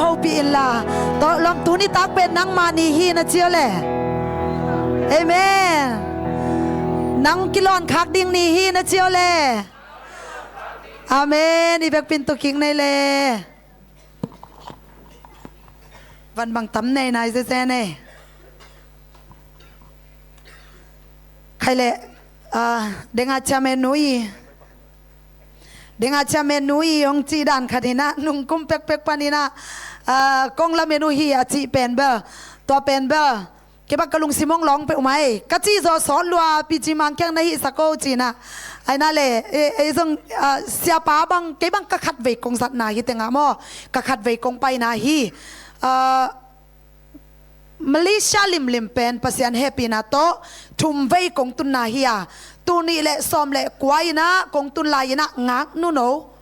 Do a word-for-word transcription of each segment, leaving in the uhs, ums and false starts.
Hopih inla. Tawh lawm, tuni tak pen nangma ni hi na ci aw le. Amen. Nang kilawn khak ding ni hi na ci aw le. Amen. I bekpin tu kik nei le. Van bang tam nei nai zeze nei. Khai le, ah, denga chairman nu i. Denga chairman nu i hong ci dan khat hi na, nungkum pekpek pan hi na, ah, kong lamen uh hi a cih pen bel. Tua pen bel. Kei bang ka lungsim hong lawng peuhmah ei. Ka cih zawh sawt lua, Pi Ci Mang kiang na hihsak o ci na. Ai na le, e, e zong, ah, siapa bang, kei bang ka khatvei kong zatna hi tengah maw. Ka khatvei kong paina hi. Ah, Malaysia limlim pen Pasian hehpihna tawh thumvei kong tunna hi a. Tul nih le sawm le kua in ah kong tun lai in ah ngak nuno.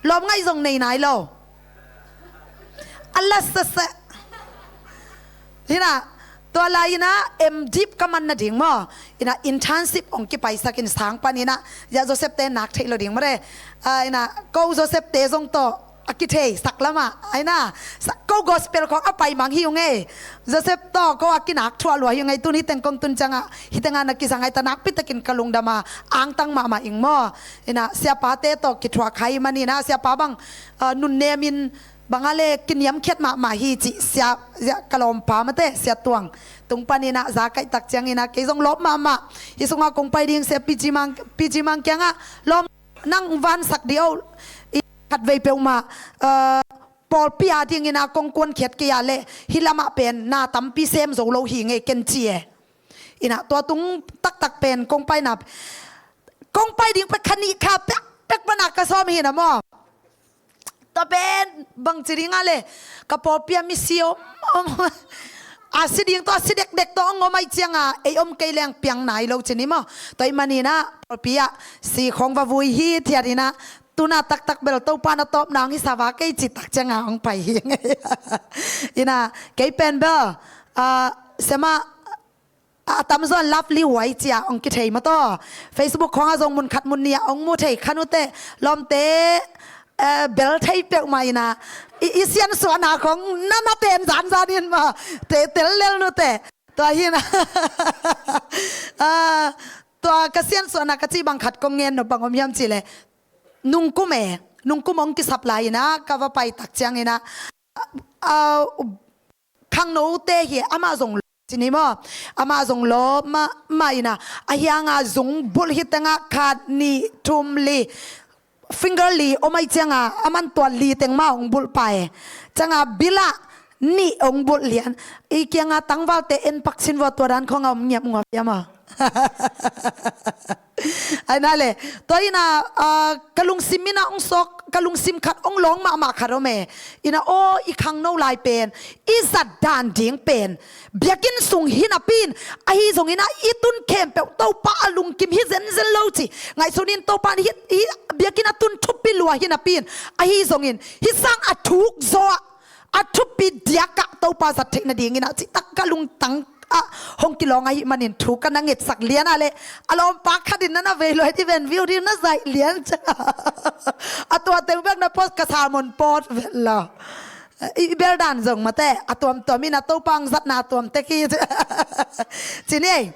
Lawm ngaih zong nei nai lo. A la sese. Hi na, tua lai in ah M.Div ka man nading maw. In ah internship hong kipaisak in sang pan in ah. Ya Joseph te nak theih lo ding maw re. Ah, in ah, ko Joseph te zong tawh a kithei sak lamah, ai na, sa-, ko gospel khawng a pai mang hi ung ei. Joseph tawh ko a kinak thuah lua hi ung ei, tuni teng kong tun ciangah, hi tengah na kizang ai ta nakpi takin ka lungdam a, angtang mahmah ing maw. Ina, siapate tawh kithuah khai man ina, siapa bang, ah, nunnem in bang a le kiniamkhiat mahmah hi cih sia, sia ka lawmpa mate, Sia Tuang. Tung pan ina, za kaih tak ciang ina, kei zong lawp mahmah. Hi sungah kong pai ding sia Pi Ci Mang, Pi Ci Mang kiangah, lawm nang vansak dih o, i khatvei peuhmah, eh, pawlpi a dingin a kong kuankhiat kei a leh, hih lamah pen na tampi sem zo lo hi ngei ken ci e. Ina tua tung taktak pen kong paina, kong pai ding pek kha nih kha pek, pek pana ka sawm hi na maw. Tua pen bangci ding a le, ka pawlpi ah misi om, om. A si ding tawh, a si dekdek tawh hong om ahih ciangah, ei om kei leng piang nai lo ci ni maw. Tua ahih manin ah, pawlpi ah si khawng va vui hi thiat in ah, tuna taktak bel Topa na tawpna hong hisa va kei cih tak ciangah hong pai hi. Ina, kei pen bel, ah, siamah, a tamzaw in Lovely Huai ci-a hong kithei maw taw. Facebook khawngah zong mun khat mun nih ah hong mu thei kha uh teh, lawmte, eh, bel thei peuhmah ina, i, i siansuahna khawng na, na pen zanzan in maw, te tel lel uh teh. Tua hi na. Ah, tua ka siansuahna ka cih bang khat kong ngen nop bang om hiam cih leh, nungkum e, nungkum hong kisap lai ina, ka va pai tak ciang ina, ah, khangnote hi, amah zong lawp ci ni maw. Amah zong lawp mah, mah ina, a hianga zung bulh hi tengah khat, nih, thum, li, finger li om ahih cianga, aman tua li teng mah hong bulh pah e. Cianga bilah nih hong bulh lian. I kianga tangvalte en pak sin vua, tua dan khawngah om ngiap nguap hiam a. Ai na le, tua ina, ah, ka lungsim ina hong sawk, ka lungsim khat hong lawng mahmah khat om e. Ina aw, i khangno lai pen, i zat dan ding pen, biakinn sung hi napi in, ahi zongin ah i tun khempeuh Topa a lungkim hi zenzen lo ci. Ngaihsun in Topa in hih, hih biakinn a tun thupi lua hi napi in, ahi zongin hih sang a thuk zaw ah, a thupi diakah Topa zat theih nadingin ah, cihtak ka lungtang ah hong kilawng ahih manin thu ka na ngetsak lian a leh, a lawmpa khat in na na vei luat i ven view ding na zaih lian ciang a, a tua teng bek na post ka sermon pawt vet lo. I bel dan zong mate, a tuamtuam in a Topa hong zatna a tuam tek hi. Ci ni ei.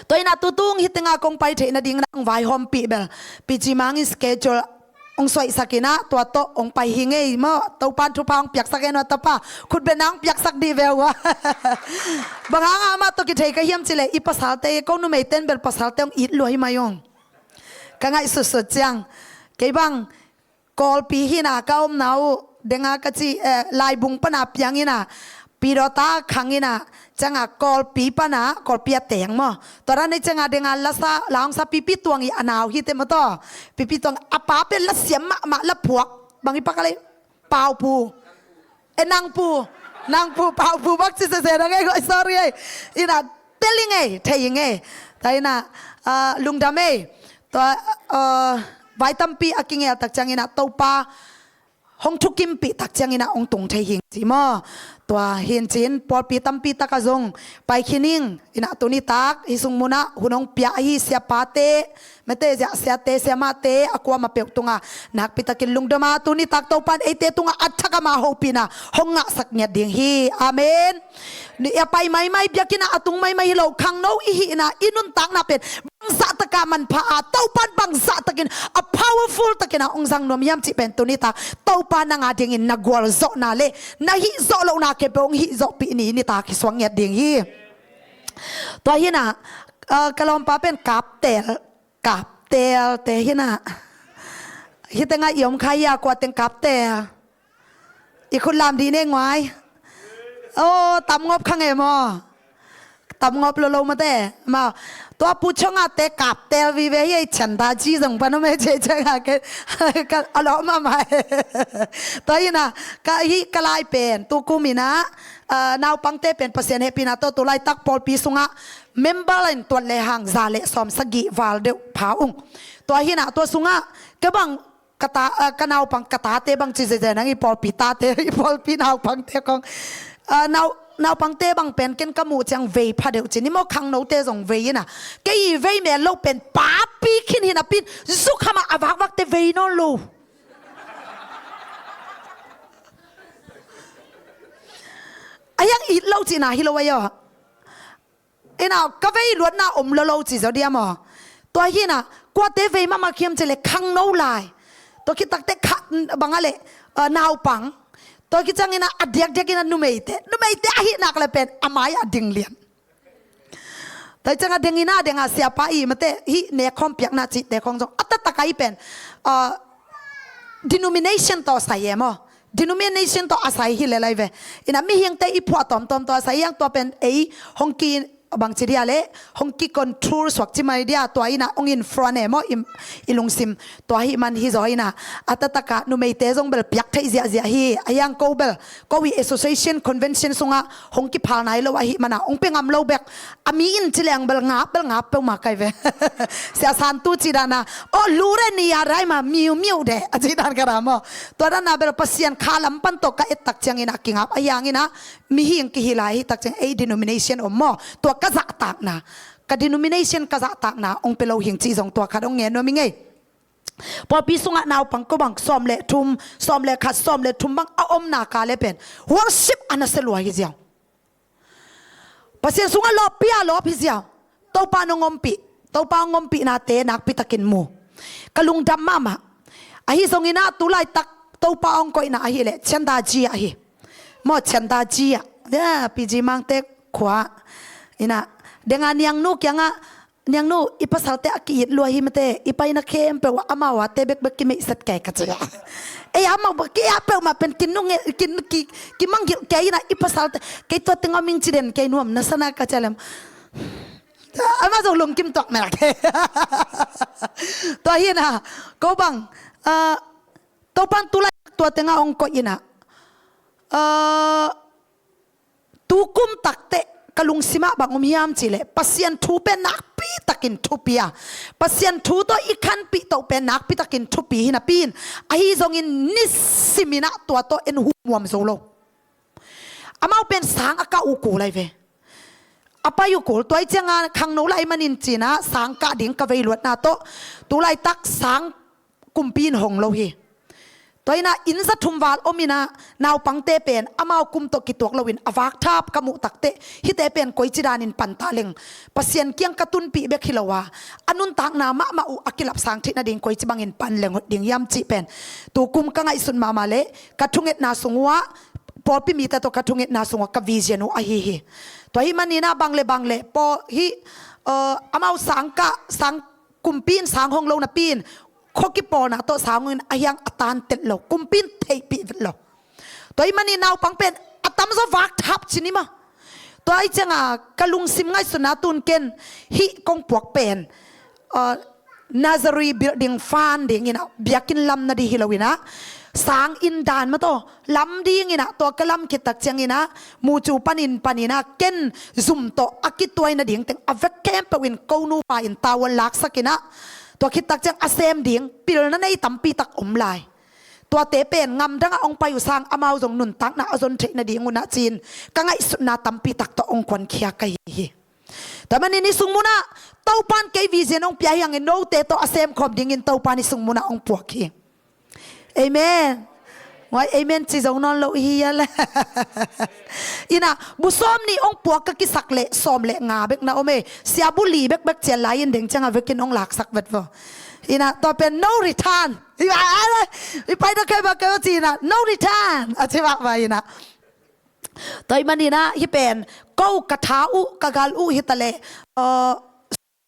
Tua ina tutung hih tengah kong pai theih nading na hong vaihawmpih bel, Pi Ci Mang in schedule hong suaihsak ina, tua tawh hong pai hi ngei maw. Topa in thupha hong piaksak e nua tapa, khutbetna hong piaksak dih ve ua. Bang hangah amah tawh kithei ka hiam cih leh, i pasalte, ko numeite in bel pasalte hong it lua hi mai ung. Ka ngaihsutsut ciang, kei bang Kawlpi hi na, ka omna uh, denga ka ci, eh, Laibung pana piang ina, Pidawta khang ina, cianga Kawlpi pana, Kawlpi a teng maw. Tua dan nei cianga denga lasa, la hong sa Pipi Tuang i a nau hi teh maw taw. Pipi Tuang a pa pen la siam mahmah, la phuak. Bang hi pak a lei, Paupu. E, Nangpu. Nangpu, Paupu bak ci sese na ngei, sorry ei. Ina, tel i ngei, thei i ngei. Tua ina, ah, lungdam ei. Tua, ah, vai tampi a kingel tak ciang ina Topa hong thukimpih tak ciangin ah hong tung thei hing ci maw. Tua hi in cin pawlpi tampi takah zong pai khin ing. Inah tuni tak hih sung munah hun hong pia ahi siapate, mate ziah siate, siamate a kuamah peuh tungah nakpi takin lungdom a, tuni tak Topan eite tungah a thak a ma hopihna hong ngahsak ngiat ding hi. Amen. Ni a pai maimai biakinn ah a tung maimai hi lo, khangno i hihna, i nuntakna pen bangzah takah manpha a, Topan bangzah takin a powerful takin ah hong zang nuam hiam cih pen tuni tak Topa nang a dingin na gualzawhna le na hihzawh lohna khempeuh hong hihzawhpih ni, ni tak hi suak ngiat ding hi. Tua hi in ah, ah, ka lawmpa pen Kaptel, Kaptel te hi in ah. Hih tengah i om kha hia, kua teng Kaptel? I khut lam dih ne nguai. Aw, tam ngop kha nge maw? Tam ngop lo lo mate maw. Tua Pu Chonga te Kaptel vive hi ei, Chandra ji zong pan om ei, cei cei nga ke. Ka a lo mama. Tua hi in ah, ka hih ka lai pen tu kum in ah, ah, naupangte pen Pasian hehpihna tawh tu laitak pawlpi sungah member in tuat le hang za le sawm sagih val deuh pha ung. Tua hi in ah tua sungah ka bang ka ta, ah, ka naupang, ka tate bang ci zeze nang, i pawlpi tate, i pawlpi naupangte kong. Ah, nau, naupangte bang pen ken ka muh ciang vei pha deuh ci ni maw, khangnote zong vei in ah. Kei i vei mel lo pen papi khin hi napi in, zuk hamah a vakvakte vei nawn lo. A hiang it lo cihna hi lo a hi aw. Inah ka vei luatna om lo lo ci zaw dia maw. Tua hi in ah kuate vei mahmah hiam cih leh khangno lai. Tua khit takteh kha bang a leh, ah, naupang. Tua khit ciangin ah a diakdiak in ah numeite, numeite ahih nak leh pen a mai a ding lian. Tua hi ciang a deng in ah, deng a siapa i mate hih nek khawm piakna cihte khawng zong a taktak a hi pen, ah, denomination tawh a sai e maw. Denomination tawh a sai hi lel lai ve. Inah mihingte i phuah tawmtawm tawh a sai hiang, tua pen ei hong ki bangci dia leh hong ki control suak ci mai dia, tua in ah hong influence e maw i, i lungsim. Tua ahih man hi zaw in ah a taktak a numeite zong bel piak theih ziahziah hi. A hiang ko bel ko i association convention sungah hong kiphal nai lo ahih man ah hong pia ngam lo bek. A mi in ci leng bel ngap, bel ngap peuhmah kai ve. Sia Santu ci dan a, "Oh, lu re ni ya rai ma miu miu de," a ci dan ka ra maw. Tua dan a bel Pasian kha lam pan tawh ka et tak ciangin ah kingap a hiang in ah mihing kihi lai hi tak ciang ei denomination om maw. Tua ka zahtakna, ka denomination ka zahtakna hong pia lo hing cih zong tua khat hong ngen nuam ing ei. Pawlpi sungah naupang ko bang sawm le thum, sawm le khat, sawm le thum bang a omna ka le pen worship a nasia lua hi ziau. Pasian sungah lawppi a lawp hi ziau. Topa nong ompih, Topa hong ompihnate nakpi takin mu. Ka lungdam mahmah. Ahi zongin ah tu laitak Topa hong koihna ahih leh Chandra ji ah hi. Maw, Chandra ji ah. Ya, P G Mangte khua. Inah deng a Niangnu kiangah, "Niangnu, i pasalte a ki-it lua hi mate, i paina khempeuh ah amau a te bekbek kimeihset kei," ka ci a. Ei amau bek ki a peuhmah pen kinung e, kin, ki, kimanggilh kei in ah i pasalte, "Kei tua teng a ming ci den kei nuam na sa na," ka ci a lem. Amah zong lungkim tuak mel kei. Tua hi in ah ko bang, ah, Topan tu laitak tua tengah hong koih in ah, ah, tu kum takteh ka lungsimah bang om hiam cih leh Pasian thu pen nakpi takin thupi a, Pasian thu tawh i khanpih toh pen nakpi takin thupi hi napi in, ahi zongin nisim in ah tua tawh en humuam zo lo. Amau pen sang a kah uh kul lai ve. A pai uh kul, tua hi ciang a khangno lai manin ci in ah sang kah ding ka vei luatna tawh tu laitak sang kumpi in hong lo hi. Tua hi in ah inn za thum val om in ah naupangte pen amau kum tawh kituak loin a vakthap ka muh takteh hihte pen koici danin pan ta leng, Pasian kiang ka tunpih bek hi lo a, a nuntakna mahmah uh a kilapsang theih nading koici bangin pan leng ding hiam cih pen tu kum ka ngaihsun mahmah leh ka thungetna sung uh ah, pawlpi mite tawh ka thungetna sung uh ah ka vision uh ahi hi. Tua ahih manin ah bang le bang le pawl hih, eh, amau sang kah, sang kumpi in sang hong lo napi in, khua kipawlna tawh sang hong in a hiang a tan tel lo, kumpi in theihpih vet lo. Tua ahih manin naupang pen a tamzaw vakthap ci ni maw. Tua ahih ciang a ka lungsim ngaihsutna tun ken hih kong puak pen, ah, Nazarene Building fund ding in ah, biakinn lam nading hi lo in ah, sang inn dan mah tawh lam ding in ah, tua ka lam khit tak ciang in ah, mucu panin pan in ah, ken zum tawh a kituai nading teng a vek khempeuh in ko nupa in tawh laksak in ah, tua khit tak ciang a sem ding pilna nei tampi tak om lai. tuate pen ngamdangah hong pai uh sang amau zong nuntakna a zon theih nading un ah ci-in ka ngaihsutna tampi tak tawh hong kuankhia ka hi hi. Tua manin hih sung munah Topan kei vision hong pia hi hangin note tawh a semkhawm dingin Topan hih sung munah hong puak hi. Amen. Nguai amen ci zo nawn lo hi a le. Inah bu sawm nih hong puak ka kisak leh sawm le nga bek na om e. Sia bu li bekbek cian lai in deng ciangah vekin hong laksak vet vo. Inah tua pen no return. I pai na kei ba kei ba ci inah no return a ci vak va inah. Tua ih maninah hih pen ko ka tha uh ka gal uh hi ta leh, uh,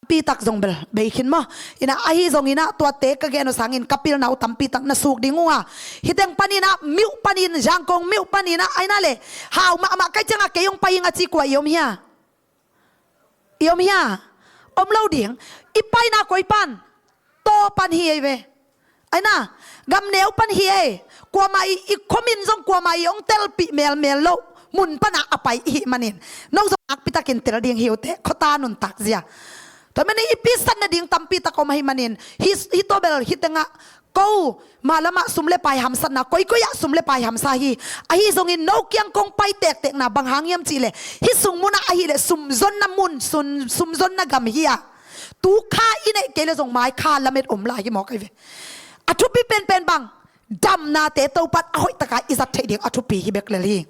pi tak zong bel bei khin maw? Inah ahi zonginah tuate ka gen uh sangin ka pilna uh tampi tak na suk ding uh a. Hih teng paninah miuh panin Zangkong miuh paninah aina le hau mahmah kai ciangah kei hong pai ing a ci kua i om hia? I om hia? Om lo ding. I paina koi pan? Taw pan hi ei ve. Aina, gamneu pan hi ei. Kuamah i, i khomin zong kuamah i hong telpih melmel loh mun panah a pai i hih manin no zong nakpitakin tel ding hi uh teh khuata nuntak zia. Tua manin i pisat nading tampi tak om ahih manin hih, hih tua bel hih tengah ko mah lamah sum le pai hamsatna koikoi ah sum le pai hamsa hi. Ahi zongin no kiang kong pai tektekna bang hang hiam cihleh hih sung munah ahileh sumzonna mun, sum, sumzonna gam hi ah. Tu kha i neih kei le zong mai kha lamet om lai hi mawk ahi ve. A thupi penpen bang damnate Topan a hoihtaka i zat theih ding a thupi hi bek lel hi.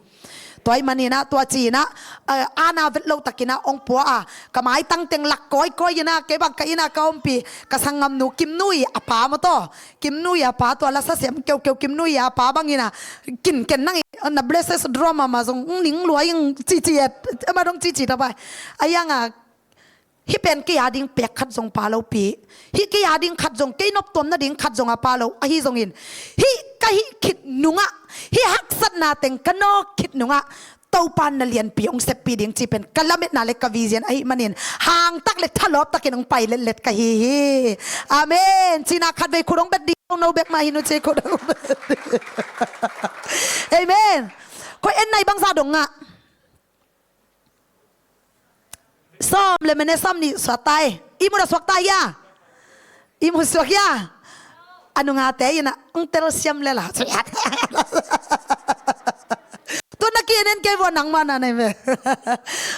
Tua ih maninah tua ci-inah, eh, ana vet lo takinah hong pua a ka maitang teng lak kawikawi inah kei bang ka inah ka ompih ka sanggamnu Kimnu i a pa mawtaw. Kimnu i a pa tua lasa siam keukeu Kimnu i a pa banginah kinken nang i na blesses drum ama zong ning luai ing cici et ama dong cici tapai. A ianga hih pen kei a ding pek khat zong pa lo pi. Hih kei a ding khat zong kei noptuam nading khat zong a pa lo ahi zongin hih ka hih khit nungah hih haksatna teng ka nawk khit nungah Topan na lianpi hong seppi ding ci pen ka lametna le ka vision ahih manin hangtak le thalawp takin hong pai letlet ka hi hi. Amen. Cina khatvei khut hong bet ding no bek mah hi nu ci khut hong bet ding. Amen. Koi en nai bangza dong ngah. Sawm le mene sawm nih suak ta e. I mu na suak ta hia? I mu suak hia? A nungate inah hong tel siam le la. Tun na ki enen kei vua nangmah na nei ve.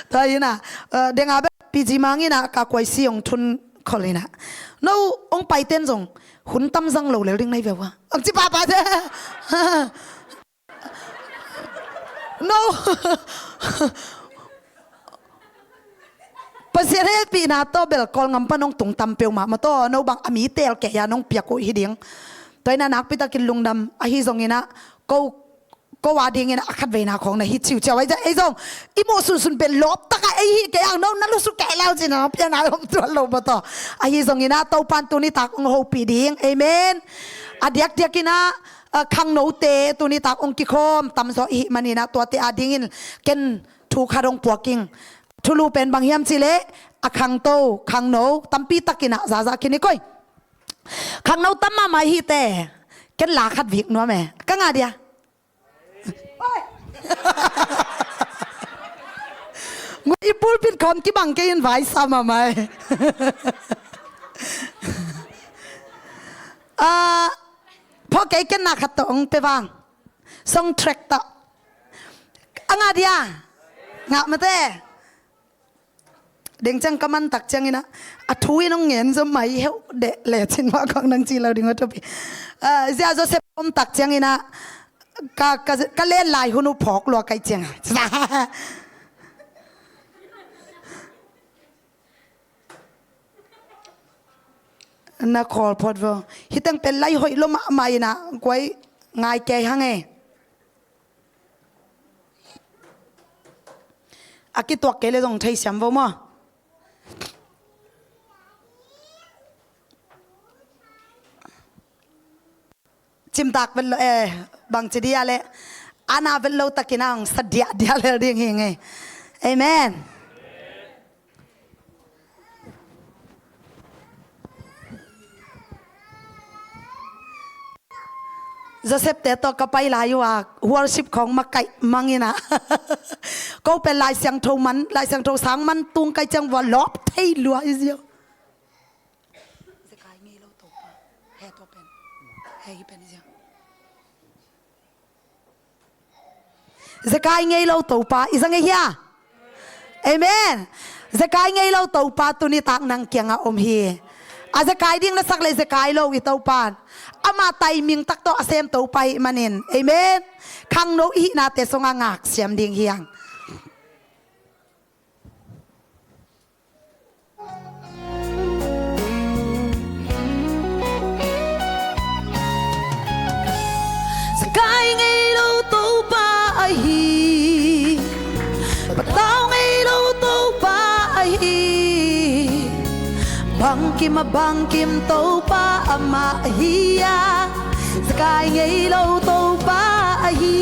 Tua inah, eh, denga be P G Mang inah ka kuai si hong thun khol inah. No hong paiten zong hun tam zang lo lel ding nai ve vua. Ang ci papa te. No. Pasian hehpihna tawh bel Kawlngam pan hong tung tam peuhmah mawtaw no bang a mi tel kei a nong piak uh hi ding. Tua inah nakpitakin lungdam ahi zonginah ko ko a dingin a khatveina khawng na hi ciuciau ahi zah ei zong i muh sunsun pen lawptaka ei hi kei ang no na lusu kei lau cina piana om tuan lo mawtaw. Ahi zonginah Topan tunitak hong hopih ding. Amen. A diakdiakinah, ah, khangnote tunitak hong kikhawm tamzaw ihih maninah tuate a dingin ken thu khat hong puaking. Thulu pen bang hiam cihleh a khangto khangno tampi takinah zazah khin i koi. Khangno tam mahmah ihite ken la khat vik nuam e ka ngah dia. Oi. Ngu i pulpit khawm kibang kei in vai sa mahmah e. Ah, phawk kei ken na khat tawh hong pe vang. Song track tawh. A ngah dia. Ngah mate. Deng ciang ka man tak cianginah a thu in hong ngen zom mai heuh deh le cin mah kong nang ci lo ding a thupi. Ah, zia Joseph om tak cianginah ka, ka, ka len lai hun uh phawk lua kai ciang. Na khawl phawt vo. Hiteng pen lai hoih lo mahmah inah kuai ngai kei hang e. A kituak kei le zong thei siam vo maw? Cimtak vet lo, eh, bangci dia le ana vet lo takin ang sa diahdiah lel ding hi ngei. Amen. Joseph te tawh ka pai lai uh a worship khawng makaih mangin ah ko pen Lai Siangtho man, Lai Siangtho sang man tung kai ciang vua lawp thei lua i ziau. Zekai ngei lo Topa. He tua pen. He hi pen i ziau. Zekai ngei lo Topa i za ngei hia? Amen. Zekai ngei lo Topa tuni tak nang kiangah om hi. A zekai ding na sak le zekai lo i Topan, ama timing tak tawh a sem Topa i hih manin, amen, khangno i hihnate sungah ngak siam ding hi hang. Zekai ngei lo Topa ahi, patau ngei lo Topa ahi, bangkim a bangkim Topa amah hi a, zekai ngei lo Topa ahi.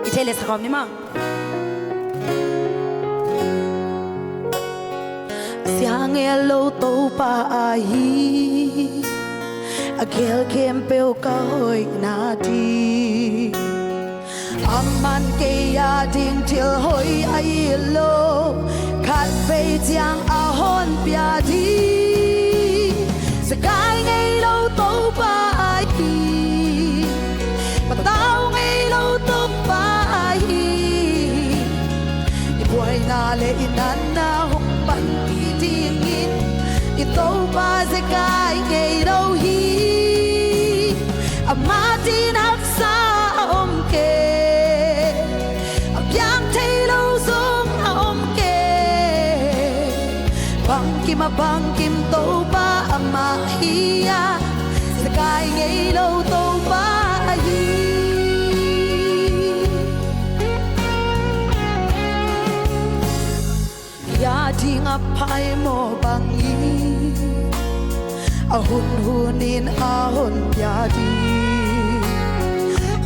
I thei le sa khawm ni maw. A sia ngei lo Topa ahi, a gel khempeuh ka hoihna ding. Aman kei a ding thil hoih a it lo, khat vei ciang a honpia ding. Zekai ngei lo Topa ahi, patau ngei lo Topa ahi, i buaina le i natna hong panpih dingin i Topa zekai ngei lo hi. Amah din haksa a om kei, a piang thei lo zong a om kei. Bangkim a bangkim Topa amah hi a, zekai ngei lo Topa ahi. Kei a ding a phaimawh bangin a hunhun in a honpia ding.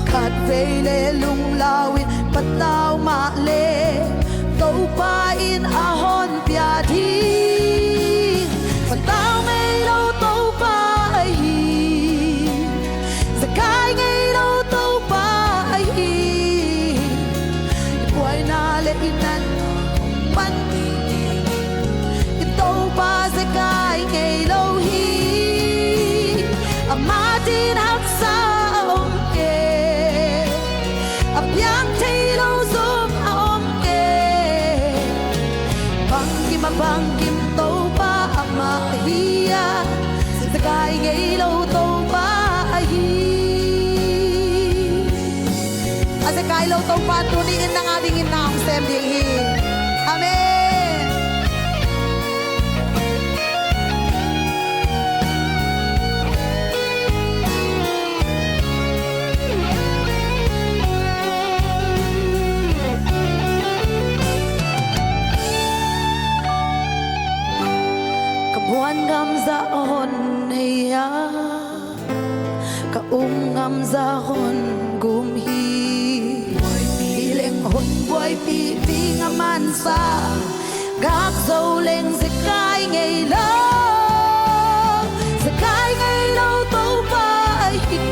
Khat vei le lunglau in patau mah le Topa in a honpia ding. Patau ngei lo Topa ahi, zekai ngei lo Topa ahi, i buaina le i natna hong panpih ding i Topa zekai ngei lo hi. Amah din haksa a om kei, a piang thei lo zong a om kei. Bangkim a bangkim Topa amah hi a, zekai ngei lo Topa ahi. A zekai lo Topa tuni in nang a dingin na hong sem ding hi. Amen. Ka muan ngam zah hon nei a, ka um ngam zah hon gum hi. Buaipih leng hon buaipih ding a mansa, gak zo leng zekai ngei lo, zekai ngei lo Topa ahi.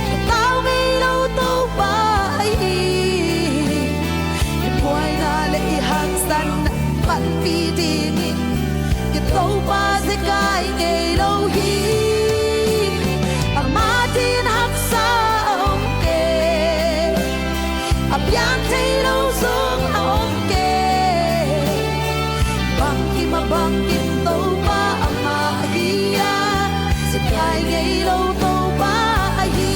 Patau ngei lo Topa ahi. I buaina le i haksatna panpih dingin i Topa zekai ngei lo hi. Amah din haksa a om kei, a piang thei lo zong a om kei. Bangkim a bangkim Topa amah hi a, zekai ngei lo Topa ahi.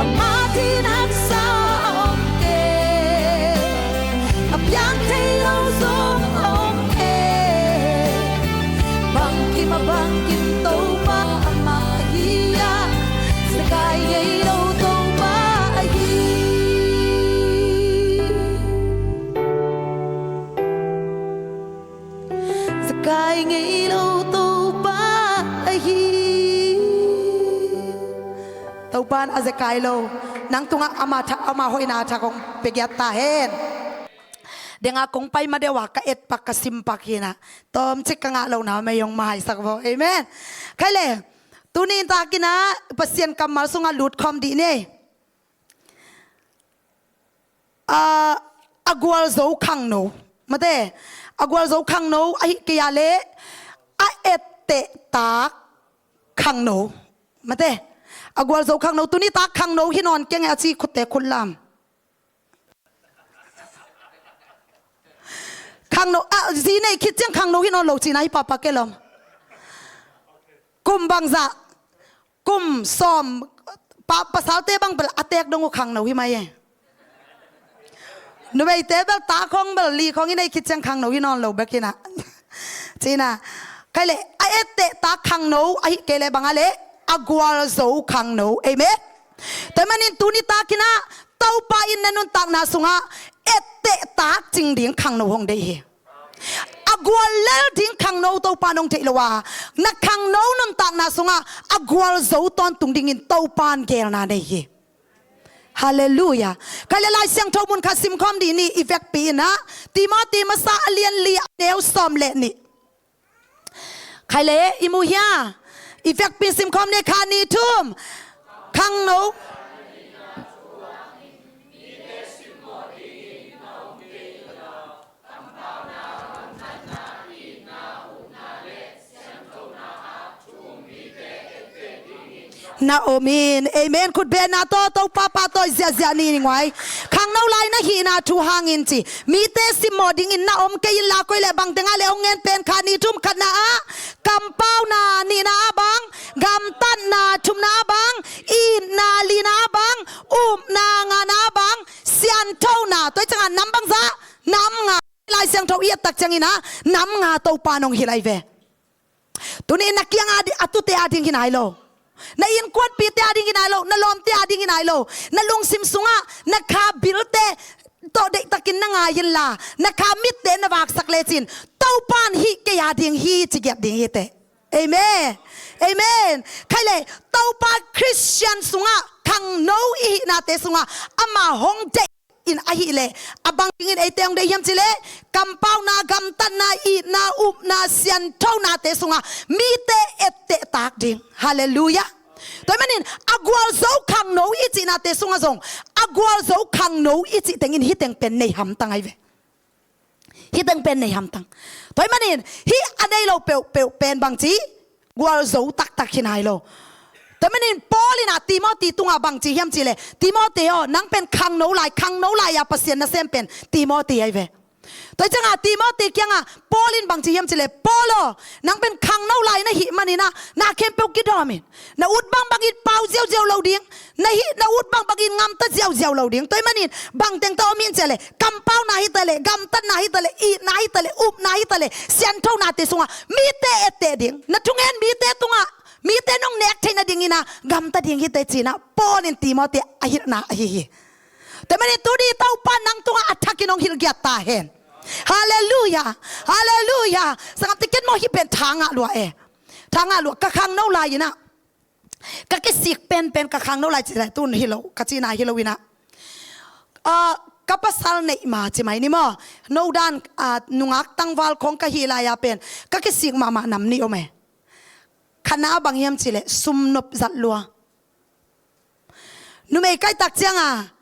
Amah din haksa a om kei, a piang thei lo zong a om kei. Bangkim a bangkim Topa amah hi a, zekai ngei lo Topa ahi. Zekai ngei lo Topa ahi. Topa in a zekai lo nang tungah ama tha-, ama hoihna thak hong pia giat ta hen. Denga kong pai ma deuh a ka etpak ka simpak hi na, tawmcik ka ngah lohna mei hong maisak vaw. Amen. Khai le, tuni in takin ah Pasian kammal sungah lutkhawm dih ni. A, a gualzo khangno, mate, a gualzo khangno ahi kei a leh a ettehtak khangno. Mate, a gualzo khangno, tuni tak khangno hi nawn keng e a ci khutte khut lam. Khangno, a, zi nei khit ciang khangno hi nawn lo cihna hi papa ke lom. Kum bangzah, kum sawm, pa, pasalte bang bel a tek dong uh khangno hi mai e. Numeite bel ta khong bel li khong i nei khit ciang khangno hi nawn lo bek hi na. Cihna, khai le, a ettehtak khangno, ahi kei le bang a le, a gualzo khangno. Amen. Tua manin tuni takin ah, Topa in na nuntakna sungah, ettehtak cing ding khangno hong deih hi. A gual lel ding khangno Topa nong deih lo a, na khangno nuntakna sungah, a gualzo tawntung dingin Topa in geelna nei hi. Halleluiah. Khai le Lai Siangtho mun khat simkhawm dih ni, i vekpi in ah, Timoti masa a lian li a neu sawm le nih. Khai le, i mu hia? I vekpi simkhawm ni, khat nih thum. Khangno. Na om in. Amen. Khutbetna tawh, Topa pahtawi ziahziah ni, ni nguai. Khangno lai na hihna thu hangin ci. Mite simmawh dingin na om kei inla, koi le bang tengah le hong ngen pen, khat nih thum. Khatna ah, kampauna. Nihna ah bang, gamtatna. Thumna ah bang, itna. Lina ah bang, upna. Ngana ah bang, sianthona. Tua ciangah nam bangzah, nam nga. Lai Siangtho i et tak ciangin ah, nam nga Topa nong hilh ahi ve. Tuni na kiang a di-, a tute a ding hi nai lo. Na innkuanpihte a ding hi nai lo. Na lawmte a ding hi nai lo. Na lungsim sungah na kha bilte tawh deihtakin na ngai inla, na kha mitte na vaksak lecin, Topa in hih kei a ding hi ci giat ding hi teh. Amen. Amen. Khai le, Topa Khristian sungah, khangno i hihnate sungah, ama hong deih in ahih leh, a bang dingin eite hong deih hiam cih leh, kampauna, gamtatna, itna, upna, sianthonate sungah mite ettehtak ding. Halleluiah. Tua ahih manin a gualzo khangno i cihnate sungah zong, a gualzo khangno i cih tengin hih teng pen nei hamtang ahi ve. Hih teng pen nei hamtang. Tua ahih manin hih a nei lo peuhpeuh pen bangci, gualzo taktak hi nai lo. Tua ahih manin Paul in ah Timoti tungah bangci hiam cih leh, Timoti aw, nang pen khangno lai, khangno lai-a Pasian nasem pen Timoti ahi ve. Tua ciangah Timoti kiangah Paul in bangci hiam cih leh, Paul aw, nang pen khangno lai na hih manin ah, na khempeuh kidawm in. Na ut bangbangin pau ziauziau lo ding, na hih, na ut bangbangin ngamta ziauziau lo ding. Tua ahih manin bangteng tawh om in cih leh, kampauna hi ta leh, gamtatna hi ta leh, itna hi ta leh, upna hi ta leh, sianthonate sungah mite etteh ding. Na thungen mite tungah, mite nong nek theih nadingin ah gamta ding hi teh ci-in ah Paul in Timoti a hilhna ahi hi. Tua ahih manin tuni Topa in nang tungah a thakin hong hilh giat ta hen. Halleluiah. Halleluiah. Sanggamte, ken maw hih pen tha ngah lua e. Tha ngah lua, ka khangno lai-in ah, ka kisik penpen, ka khangno lai cih leh tun hi lo, ka cihna hi lo-in ah, ah, ka pasal neih ma ci mai ni maw. No dan, ah, nungak tangval khong ka hih lai-a pen ka kisik mahmah nam nih om e. Khatna ah bang hiam cih leh, sum nop zat lua. Numei ka hih tak ciangah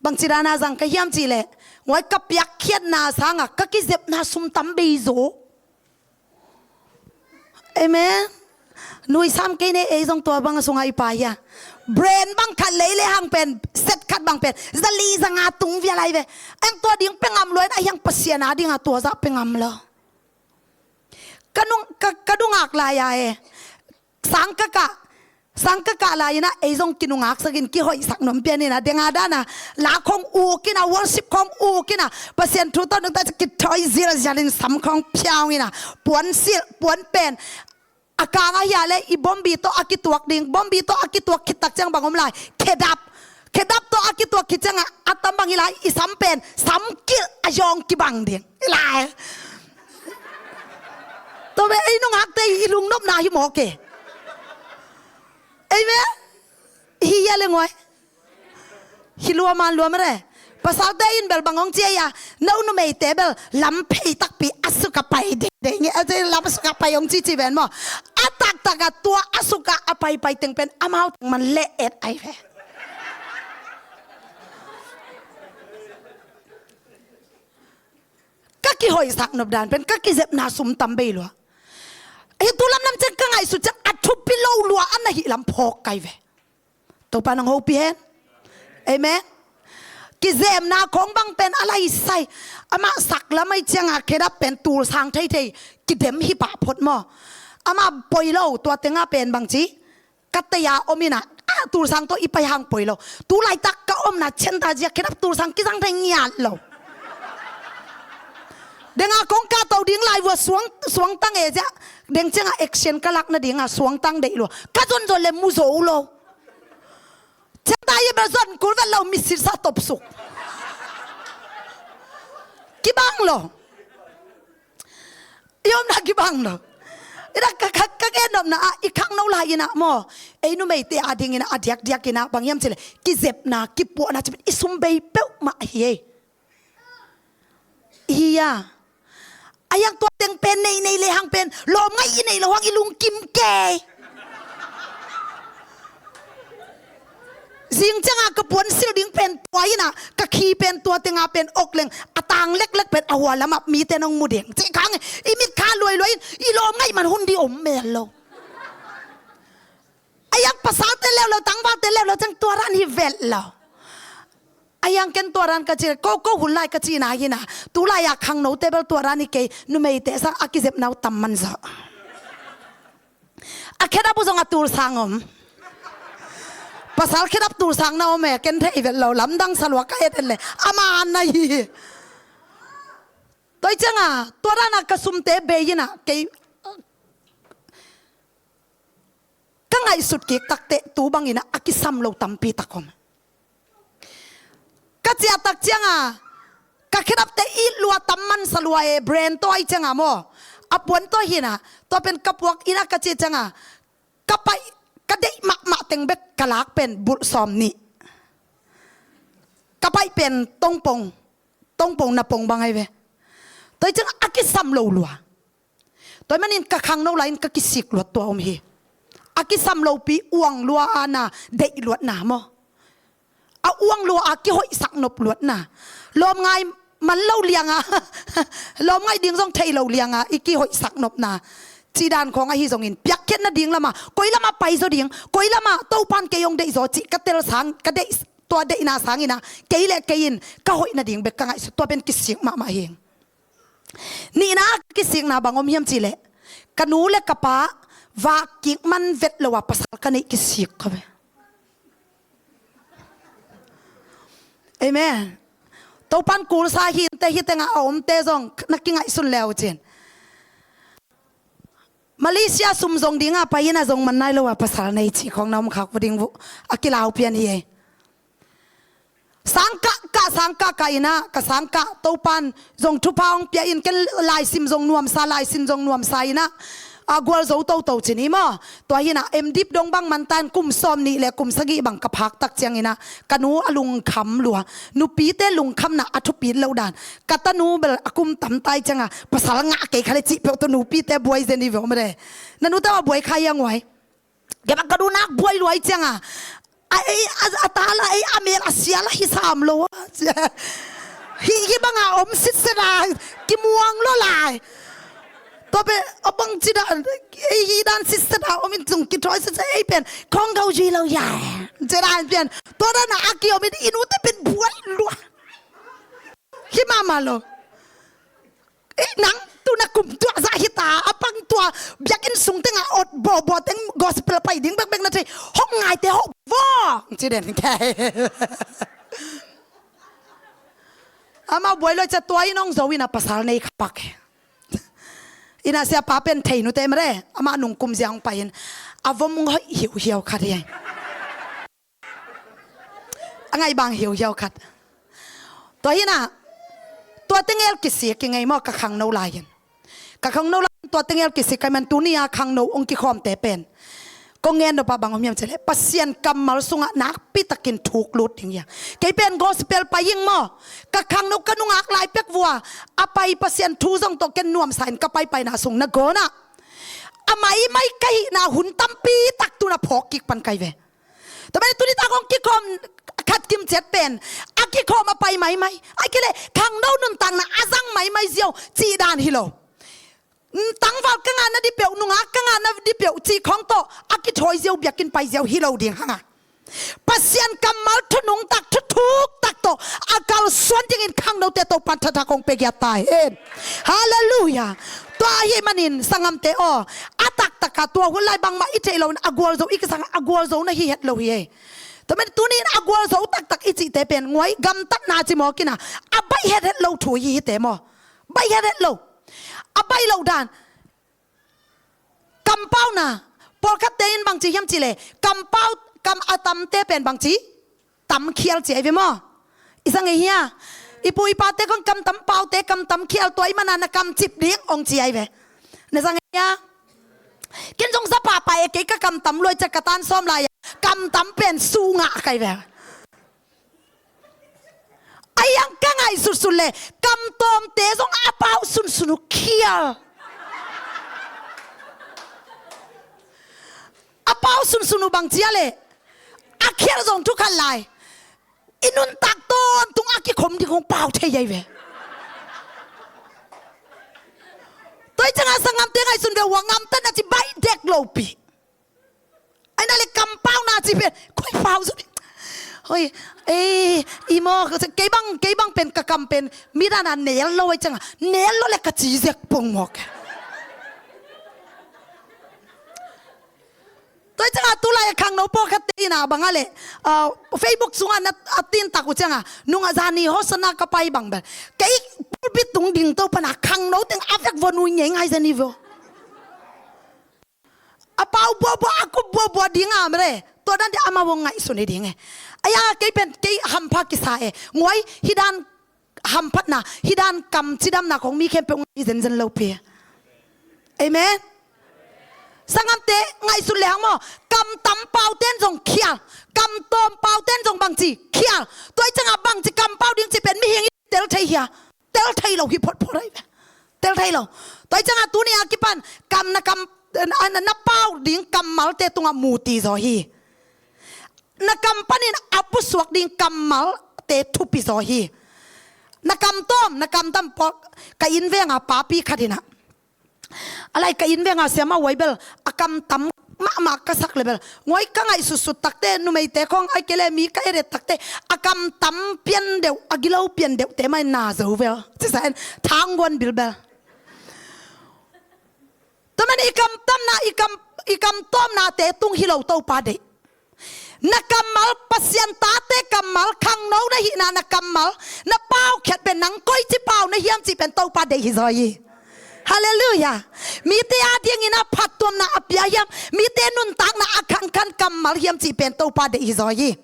bangci dan a zang ka hiam cih leh, nguai, ka piakkhiatna sangah ka kizepna sum tam bei zaw. Amen. Nuisam kei ne, ei zong tua bang a sungah i pai hia. Brand bang khat lei le hang pen, set khat bang pen zali zanga tung vial lai ve. Eng tua ding pia ngam lua-in, a hiang Pasian a dingah tua zah pia ngam lo. Ka nung, ka, ka nungak lai-a e. Sang ka kah, sang ka kah lai-in ah, ei zong kinungaksak in, kihoihsak nop pian in ah, denga dan a, la khong uk in ah, worship khong uk in ah, Pasian thu tawh nungta, kithoi zilzial in, sam khong phiau in ah, puan silh, puan pen, a kang ah hia leh i bombi tawh a kituak ding, bombi tawh a kituak khit tak ciang bang om lai, khedap, khedap tawh a kituak khit ciangah, a tam bang hi lai, i sam pen, sam kilh a zawng kibang ding. Hi lai. Tua bek ei nungakte i lungnopna hi mawk e. Amen. Hi hia le nguai. Hi lua man lua mare. Pasalte in bel bang hong ci a, no numeite bel lam phei takpi a sukah pai dei dei nge, a ci lam a sukah pai hong ci ci ven maw. A taktak a tua a sukah a paipai teng pen amau teng man leh et ahi ve. Ka kihoihsak nop dan pen ka kizepna sum tam bei lua. Hi tu lamlam ciang ka ngaihsut ciang a thupi lo lua a na hih lam phawk kai ve. Topa nang hopih hen. Amen. Kizemna khawng bang pen a laisai. Amah saklam ahi cianga khedap pen tulsang theithei kidem hi pah phot maw? Amah poi lo, tua tenga pen bangci ka tei-a om inah, a tulsang tawh i pai hang poi lo. Tulaitak ka omna center zia khedap tulsang kizang thei ngiat lo. Denga kong kahto ding lai vua suang, suangtang e zia. Deng cianga action ka lak nadinga suangtang deih lua. Ka zonzon le mu zo lo. Center i bel zon kul vet lo, misitsa topsuk. Kibang lo. I omna kibang lo. Ina ka, ka, ka gen nopna ah, i khangno lai inah maw, ei numeite ading inah a diakdiak inah bang hiam cih leh kizepna, kipuahna cih pen i sum bei peuhmah hi ei. Hi a. A hiang tua teng pen nei nei le hang pen lawm ngaih i neih loh hang i lungkim kei. Zing cianga ka puan silh ding pen tua inah, ka khi pen tua tenga pen ok leng, a tang leklek pen a hua lamah mite nong mu ding cih khang e. I mit kha luailuai in i lawm ngaih man hun ding om mel lo. A hiang pasalte leuleu, tangvalte leuleu ciang tua dan hi vet lo. A hiang ken tua dan ka ci, ko, ko hun lai ka cihna hi inah, tulai-a khangnote bel tua dan hi kei, numeite sang a kizepna uh tam man zaw. A khedap uh zong a tulsang om. Pasal khedap tulsang na om e, ken thei vet lo, lamdang sa lua ka et en le. Ama na hi. Tua hi cianga, tua dana ka sumte bei inah, kei, ka ngaihsut kik takteh tu bang inah a kisam lo tampi tak om. Ka ciah tak cianga, ka khedapte it lua tam man sa lua e, brand tawh ahi cianga maw. A puan tawh hi inah, tua pen ka puak inah ka ci cianga, ka paih, ka deih mahmah teng bek ka lak pen bulh sawm nih. Ka paih pen tongpong, tongpong napong bang ahi ve. Tua hi cianga a kisam lo lua. Tua hi manin ka khangno lai-in ka kisik luat tua om hi. A kisam lopi uang lua a na deih luatna maw. A uang lua a kihoihsak nop luatna. Lawm ngai man lo lianga, lawm ngaih ding zong thei lo lianga i kihoihsak nopna. Cih dan khawng ahi zongin piakkhiat nading lama, koi lama pai zaw ding, koi lama Topan kei hong deih zaw cih ka tel sang, ka deih, tua deihna sang inah, kei le kei in ka hoih nading bek ka ngaihsut, tua pen kisik mahmah hi. Nihna a kisikna bang om hiam cih leh, ka nu le ka pa vak kik man vet lo a pasal ka neih kisik ka ve. Amen. Topan kulsa hinte, hi tenga a omte zong na kingaihsun le uh cin. Malaysia sum zong dinga pai inah zong man nai lo a pasal nei cih khawng na om khak vua ding vua a kilau pian hi ei. Sangkah kah, sangkah kah inah, ka sangkah Topan zong thupha hong pia in, ken laisim zong nuamsa, laisim zong nuamsa inah, a gualzo toto cin hi maw. Tua hi inah M.Div dong bang man ta in kum sawm nih le kum sagih bang ka phak tak ciang inah, ka nu a lungkham lua, nupite lungkhamna a thupit loh dan. Ka tanu bel a kum tam ta hi cianga, pasal ngah kei kha le cih peuh tawh nupite buai zen hi ve om re. Na nute a buai kha hiang uai. Kei bang ka nu nak buai luai cianga, a ei, a, a ta la ei, a mel a sia la hi sam lo a. Hi, hi banga om sitset a, kimuang lo lai. Tua pen a bang ci dan, ei hi dan sitset a om in zong kithawi sitset ei pen khong gau zui lo ya. Ci dan pen tua dana a kiom in i nute pen buai lua. Hi mahmah lo. Eh, nang tu na kum tuah zah hita, a pang tua biakinn sung tenga ot bawhbawh teng gospel pai ding bekbek na thei. Hong ngaite hong vawng ci den kei. Amau buai loi cia tua in hong zo in a pasal nei kha pak. Ina siapa pen thei nute mare, amah nung kum zia hong pai in a vom hoih hiuhiau khat hi. A ngaih bang hiuhiau khat. Tua hi na, tua tengel kisik i ngei maw, ka khangno lai-in. Ka khangno lai-in tua tengel kisik ka hi man, tuni a khangno hong kikhawmte pen kong ngen nop a bang om hiam cih leh, Pasian kammal sungah nakpi takin thuk lut ding hi a. Kei pen gospel pai ing maw, ka khangno ka nungak lai pek vua, a pai Pasian thu zong tawh ken nuamsa in ka paipaina sung nangawn ah a maimai ka hihna hun tampi tak tu na phawk kik pan ka hi ve. Tua pen tuni tak hong kikhawm khat kim ciat pen, a kikhawm a pai maimai. Ahih kei leh khangno nuntakna a zang maimai ziau cih dan hi lo. Tangval ka ngahna dih peuh, nungak ka ngahna dih peuh cih khawng tawh a kithawi ziau, biakinn pai ziau hi lo ding hang a, Pasian kammal thunung tak, thuthuk tak tawh a kalsuan dingin khangnote Topan thathak hong pia giat ta hen. Halleluiah. Tua ahih manin sanggamte aw, a taktak a tua hun lai bangmah i theih loin a gualzo i kisang a gualzo na hi het lo hi ei. Tua manin tuni in a gualzo taktak i cihte pen nguai gamtatna ci mawk in a, a baih het het lo thu hi hite maw. Baih het het lo. A baih loh dan. Kampauna, pawlkhatte in bangci hiam cih leh, kampau, kam a tamte pen bangci, tamkhial ci ai ve maw. I sa ngei hia? I pu i pate khawng kam tam paute, kam tam khial, tua ahih manin na kam cip ding hong ci ai ve. Na sa ngei hia? Ken zong za pahpah e, kei ka kam tam lua i ciang ka tan sawm lai a, kam tam pen su ngah kai ve. Ahi hang ka ngaihsutsut leh, kam tawmte zong a pau sunsun uh khial. A pau sunsun uh bangci a leh, a khial zong thu khat lai. I nuntak tawntung a kikhom ding hong pau thei ai ve. Tua ahih ciangin sanggamte ngaihsun ve, hua ngamtatna ci baih dek lopi. Ahi na leh kampauna ci pen koi pau zaw. Hoi, eh, i maw, kei bang, kei bang pen ka kam pen mi dan a nel lo ahih ciangin, nel lo leh ka ci zek pong mawk. Tua ahih ciangin tu lai a khangno pawlkhatte in a bang a leh, ah, Facebook sungah na a tin tak uh ciangin, nung a zani hosana ka pai bang bel, kei pulpit tung ding to pan a khangno teng a vek vua nui ngei ngai zen hi vua. A pau buabua, a kup buabua ding a mre. Tua dan dih amau hong ngaihsun hi ding e. Ahi hang kei pen, kei hampha kisa e. Nguai, hih dan hamphatna, hih dan kam cidamna khawng mi khempeuh ngah hi zenzen lopi. Amen. Sanggamte ngaihsun lehang maw, kam tam paute in zong khial, kam tawm paute in zong bangci khial. Tua ahih ciangin bangci kam pau ding cih pen mihing in tel thei hia? Tel thei lo hi photphot ahi ve. Tel thei lo. Tua ahih ciangin tuni a kipan kam na kam, na, na, na pau ding kammalte tungah mu ti zaw hi. Na kam panin a pusuak ding kammalte thupi zaw hi. Na kam tawm, na kam tam pawh ka inn veng a papi khat in a, a lai ka inn veng a siamah huai bel a kam tam mahmah ka sak leh bel, nguai ka ngaihsutsut takte, numeite khawng ahih kei leh mi ka et et takte, a kam tam pian deuh, a gilo pian deuhte mah in na zo vel. Cisa in thangguan bilbel. Tua manin i kam tamna, i kam, i kam tawmnate tung hi lo Topa deih. Na kammal, Pasian tate kammal, khangno na hihna na kammal na paukhiat pen nang koici pau na hiam cih pen Topa deih hi zaw hi. Halleluiah. Mite a dingin a phattuamna a pia hiam, mite nuntakna a khangkhan kammal hiam cih pen Topa deih hi zaw hi.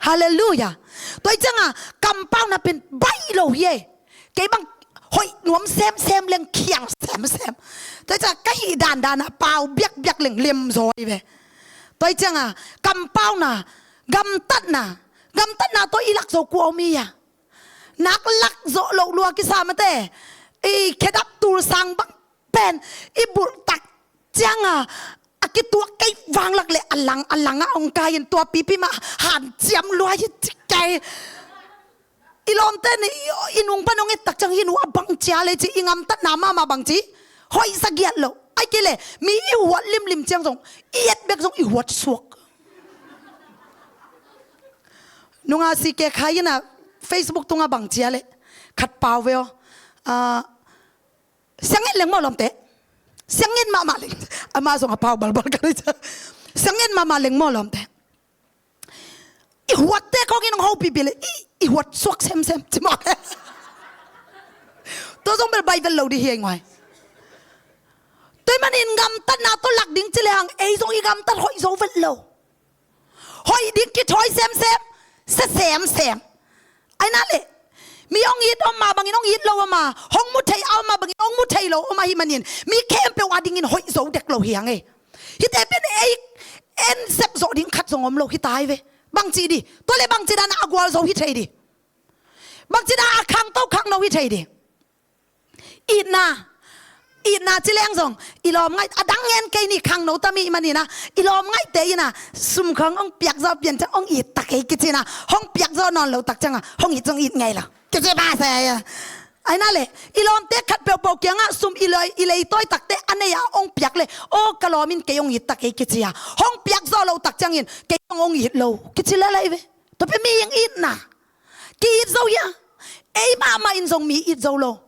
Halleluiah. Tua ahih ciangin kampauna pen baih lo hi ei. Kei bang hoih nuam semsem leng khial semsem. Tua ahih ciangin ka hih dandan a pau biakbiak leng lem zaw hi ve. Tua ahih ciangin kampauna, gamtatna, gamtatna tawh i lak zo kua om hi a. Nak lak zawh loh lua kisa mate. I khedap tul sang bang pen i bulh tak ciangin a kituak kei vanglak leh a lang, a langah hong kai in tua pipi mah hanciam lua hi ci kei. I lawmte in i, i nung pan hong et tak ciang hih nu a bang cia leh ci i gamtatna mahmah bangci hoih sa giat loh. Ahih kei leh mi i huat limlim ciang zong i et bek zong i huat suak. Nunga si kek hai in a Facebook tungah bang cia leh khat pau ve aw. Ah, siang et leng maw lawmte. Siang et mahmah leng. Ama zong a pau balbal ka rei cia. Siang et mahmah leng maw lawmte. I huatte khawng in hong hopih pi leh i, i huat suak semsem ci mawk. Tua zong bel baih vet lo dih hi ei nguai. Tua ahih manin gamtatna tawh lak ding ci lehang ei zong i gamtat hoih zo vet lo. Hoih ding kithawi semsem, sia semsem. Ahi na leh mi hong it om mah bangin hong it lo om a, hong mu thei a om mah bangin hong mu thei lo om ahih manin mi khempeuh a dingin hoih zo dek lo hi hang ei. Hihte pen ei en sep zawh ding khat zong om lo hi ta hi ve. Bangci dih, tua leh bangci dan a gualzo hi thei dih. Bangci dan a khangto khangno hi thei dih. Itna, itna ci leng zong i lawm ngaih a dang ngen kei ni, khangno tam ahih manin a, i lawm ngaihte in a sum khawng hong piak zawh pian ciang hong it ta kei kici in a, hong piak zawh nawn loh tak ciang a hong it zong it ngei lo kici ba se. Aina le, i lawmte khat peuhpeuh kiangah sum i lei, i leitawi takte a nei a hong piak le, aw ka lawm in kei hong it ta kei kici a, hong piak zawh loh tak ciangin kei hong, hong it lo kici lel ahi ve. Tua pen mihing itna. Ki-it zo hia? Ei mahmah in zong mi it zo lo.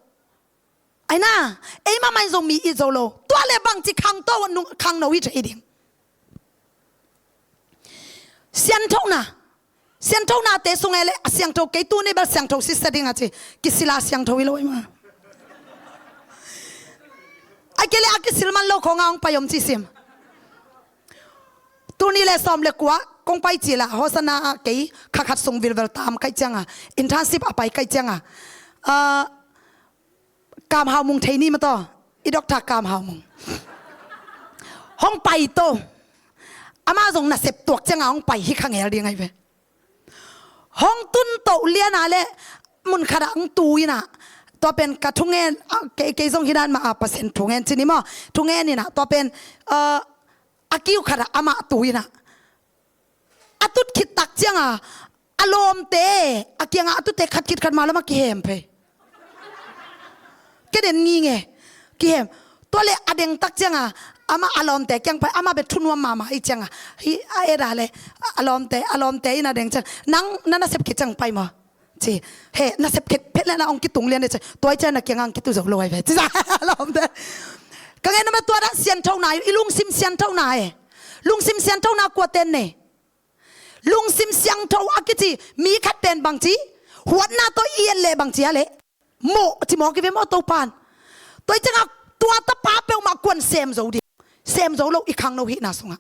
Aina, ei mahmah in zong mi it zo lo. Tua le bangci khangto, khangno hi thei ding. Sianthona. Sianthonate sung e le a siangtho kei, tuni bel siangtho sitset ding a ci. Kisila siangtho hi lo ei mah. Ai kei le a kisil man lo khong a hong pai om ci sim. Tuni le sawm le kua kong pai cil a Hosanna ah kei kha khat sung vilvel tam kaih cianga, internship a pai kaih cianga, ah, Kam Hau Mung thei ni maw taw, i doctor Kam Hau Mung. Hong pai to. Ama zong nasep tuak cianga hong pai hi kha ngel ding ahi ve. Hong tun to liana le mun khat ah hong tu ina. Tua pen ka thungen, ah, kei, kei zong hi dan mah a Pasian thungen ci ni maw. Thungen ina tua pen, ah, a kiu khat ah amah tu ina. A tut khit tak cianga a lawmte a kiangah a tutte khat khit khat mah lamah kihem phei. Kei den ngi nge kihem. Tua le a deng tak cianga amah a lawmte kiang pai, amah bek thunuam mahmah i cianga hi a eda le a lawmte, a lawmte in a deng ciang nang na nasep khit ciang pai maw? Ci, he, nasep khit phet le na hong kitung lian e ci. Tua i ciang na kiangah hong kitu zo lo ai ve ci sa a lawmte. Ka ngen na ma tua dan sianthona i lungsim sianthona e. Lungsim sianthona kua ten nei? Lungsim siangtho a kici mi khat pen bangci, huatna tawh i en leh bangci a leh mawh ci mawk i ve maw Topan. Tua i ciangah tua tapa peuhmah kuan sem zo ding, sem zo lo i khangno hihna sungah.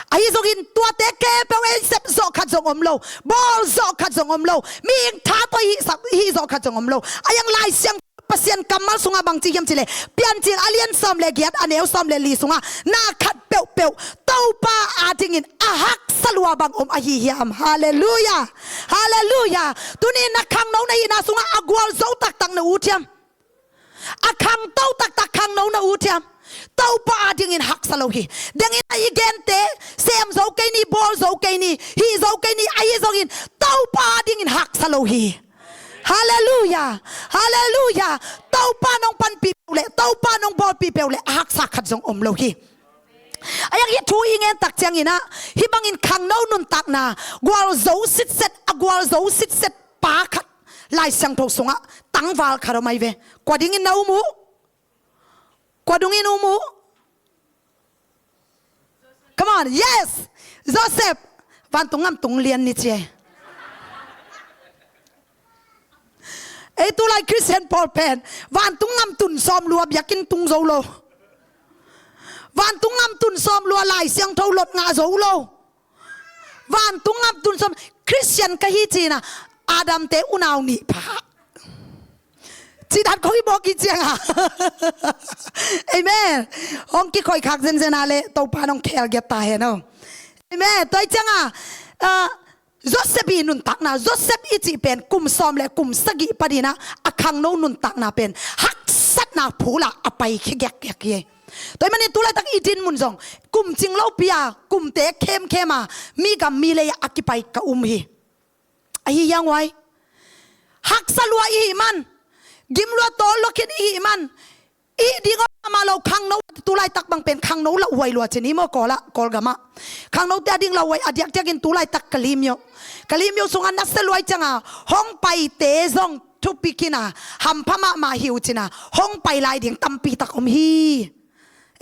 Ahi zongin tuate khempeuh ei sep zawh khat zong om lo, bawl zawh khat zong om lo, mihing tha tawh i hih zawh khat zong om lo. A iang Lai Siang Pasian kammal sungah bangci hiam cileh, Piancil a lian sawm le giat a neu sawm le li sungah na khat peuhpeuh Topa adingin a haksa lua bang om ahi hiam? Halleluiah. Halleluiah. Tuni na khangno na hihna sungah a gualzo taktak na ut hiam? A khangto taktak khangno na ut hiam? Topa adingin haksa lo hi. Dengin a i gente sem zo kei ni, bawl zo kei ni, hih zo kei ni, ahi zongin Topa adingin haksa lo hi. Halleluiah. Halleluiah. Topa nong panpih peuh le, Topa nong bawlpih peuh le a haksa khat zong om lo hi. A iang hih thu i ngen tak ciangin ah hih bangin khangno nuntakna gualzo sitset, a gualzo sitset pa khat Lai Siangtho sungah tangval khat om ai ve. Kua dingin na um uh? Kua dungin um uh? Come on, yes! Joseph. Vantung ngam tung lian ni cia. Ei tulai Christian pawl pen vantung ngam tun sawm lua biakinn tung zo lo. Vantung ngam tun sawm lua Lai Siangtho lot ngah zo lo. Vantung ngam tun sawm, Christian ka hi cina Adam te unau nih pha. Cidat khoi bawk i cianga. Amen. Hong kikhoikhak zenzen a le Topa nong khel giat ta hen o. Amen. Tua i cianga, ah, Joseph i nuntakna, Joseph i cih pen kum sawm le kum sagih padina a khangno nuntakna pen haksatna phula a pai khia giakgiak hi. Tua i manin tulaitak i din mun zong kum cing lopi a, kumte khemkhem a, mi gam mi lei a kipai ka um hi. Ahi hiang uai. Haksa lua i hih man, gim lua tawl lua khin i hih man, i ding aw amah lo khangno, tulaitak bang pen khangno lauhuai lua cin hi maw Kawl ah, Kawlgam ah. Khangnote a ding lauhuai a diakdiakin tulaitak ka lim yoh. Ka lim yoh sungah nasia luai cianga hong paite zong thupi khin a, hampha mahmah hi uh cina hong pai lai ding tampi tak om hi.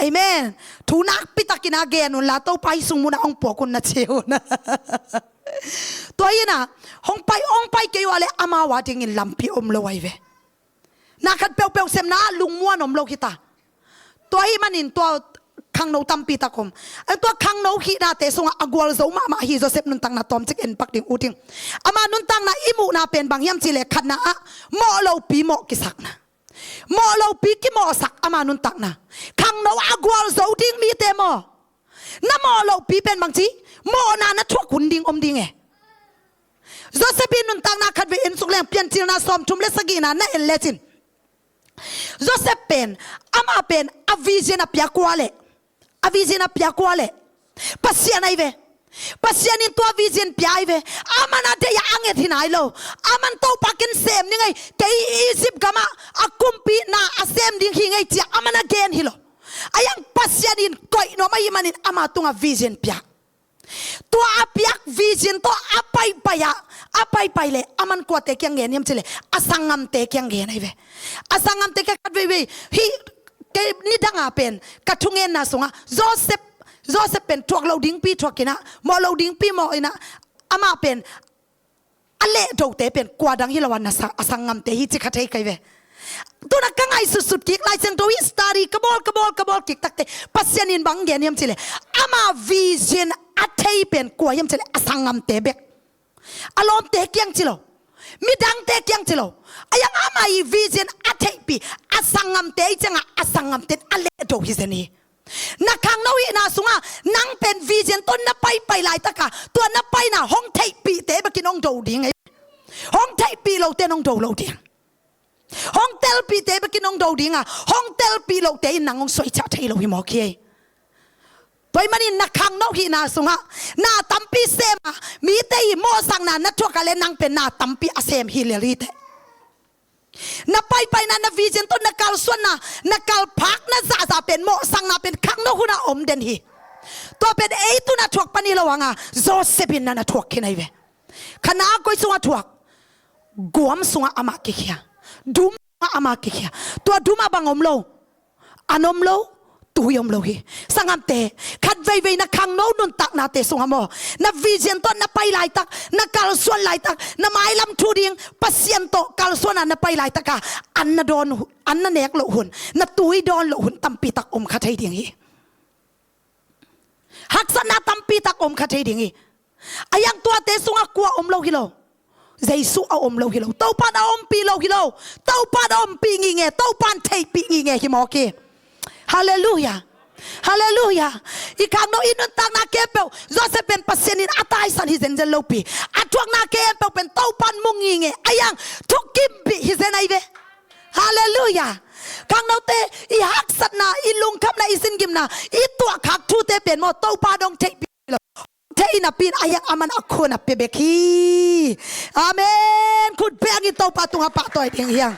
Amen. Thu nakpi takin a gen unla Topa i sung munah hong puak un na ci un. Tua hi na, hong pai, hong pai kei uh a le amau a dingin lampi om lo ai ve. Na khat peuhpeuh sepna ah lungmuan om lo hi ta. Tua hi manin tua khangno tampi tak om. Ai tua khangno hihnate sungah a gualzo mahmah hi Joseph nuntakna tawmcik en pak ding uh ding. Ama nuntakna i muhna pen bang hiam cih leh khatna ah mawh lopi mawh kisakna. Mawh lopi kimawhsak ama nuntakna. Khangno a gualzo ding mite maw? Na mawh lopi pen bangci mawhna na thuak hun ding om ding e. Joseph i nuntakna khat vei en suk leng Piancilna sawmthum le sagihna na en lecin. Joseph pen, amah pen a vision a piak uh a leh, a vision a piak uh a leh Pasian ahi ve. Pasian in tua vision pia ahi ve. Aman a deih a, a nget hi nai lo. Aman Topa ken sem ning ei, kei Egypt gamah a kumpi na a sem ding hi ing ei ci-a aman a gen hi lo. Ahi zong Pasian in koih nuam ahih manin ama tungah vision pia. Tua a piak vision tawh a paipai ah, a paipai leh aman kuate kiang gen hiam cih leh a sanggamte kiang gen ahi ve. A sanggamte kiang khat veivei. Hih kei nidang a pen ka thungenna sungah Joseph, Joseph pen thuak lo dingpi thuak in ah, mawh lo dingpi mawh in ah, amah pen a lehdote pen kua dang hi lo a, na sa-, a sanggamte hi ci kha thei ka hi ve. Tu-in ah ka ngaihsutsut kik, Lai Siangtho hi study ka bawl, ka bawl, ka bawl kik takte Pasian in bang gen hiam cih leh ama vision a thei pen kua hiam cih leh a sanggamte bek. A lawmte kiang ci lo. Midangte kiang ci lo. Ahi zong ama ii vision a theihpih a sanggamte ahih ciangah a sanggamte in a lehdo hi zen hi. Na khangno hihna sungah nang pen vision tawh na paipai laitakah tua na paina hong theihpihte bekin hong do ding ei. Hong theihpih lote in hong do lo ding. Hong telpihte bekin hong do ding a, hong telpih lote in nang hong suaiciah thei lo hi mawk hi ei. Tua ahih manin na khangno hihna sungah na tampi sem a, mite ii mawhsakna na thuak a leh nang pen na tampi a sem hi lel hi teh. Na paipaina, na vision tawh na kalsuanna, na kalphakna zahzah pen mawhsakna pen khangno hunah om den hi. Tua pen ei tu-in ah thuak pan hi lo hang a, Joseph in na na thuak khin ahi ve. Kha na koi sungah thuak? Guam sungah amah kikhia. Dum sungah amah kikhia. Tua dum ah bang om lo? An om lo, tui om lo hi. Sanggamte, khat veivei na khangno nuntaknate sungah maw, na vision tawh na pai laitak, na kalsuan laitak, na mailam thu ding Pasian tawh kalsuan a na pai laitakah an na dawn, an na nek loh hun, na tui dawn loh hun tampi tak om kha thei ding hi. Haksatna tampi tak om kha thei ding hi. Ahi zong tuate sungah kua om lo hi lo? Jesu a om lo hi lo. Topa in a ompih lo hi lo. Topa in a ompih ngitnget, Topa in theihpih ngitnget hi mawk hi. Halleluiah. Halleluiah. I khangno i nuntakna khempeuh Joseph pen Pasian in a taisan hi zenzen lopi, a thuakna khempeuh pen Topa in mu ngitnget, ahi zong thukimpih hi zen ahi ve. Halleluiah. Khangnote, i haksatna, i lungkhamna, i singimna, i tuahkhak thute pen maw, Topa in hong theihpih lo. Thei napi in ahi zong aman a khut a pia bek hi. Amen. Khut beng in Topa tungah pahtawi ding hi hang.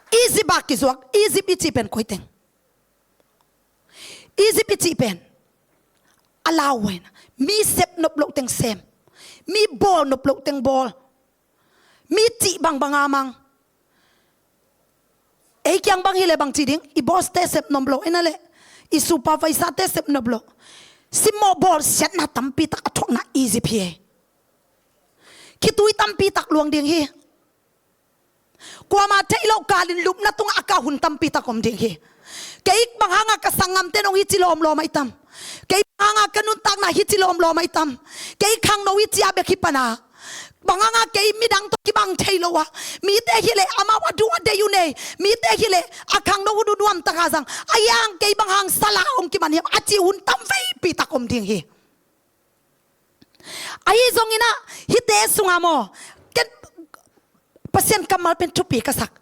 Egypt ah kizuak, Egypt i cih pen koi teng? Egypt i cih pen a lauhuaina, mi sep nop loh teng sem, mi bawl nop loh teng bawl, mi cih bangbang a mang. Ei kiang bang hi leh bang ci ding? I boss-te sep nop loh, ei na leh i supervisor-te sep nop loh. Simmawh bawlsiatna tampi tak a thuakna Egypt hi ei. Khitui tampi tak luang ding hi. Kuamah theih loh kalin lupna tungah a kah hun tampi tak om ding hi. Kei bang hangah ka sanggamte in hong hi ci lawmlawm ahi tam? Kei bang hangah ka nuntakna hi ci lawmlawm ahi tam? Kei khangno hi ci-a bek hi pan a, bang hangah kei midang tawh kibang thei lo a, mite hi leh amau a duh a deih uh nei, mite hi leh a khangno hun uh nuamtak a zang, ahi zong kei bang hang sal a hong kiman hiam a cih hun tam veipi tak om ding hi. Ahi zongin ah hihte sungah maw, ken Pasian kammal pen thupi ka sak.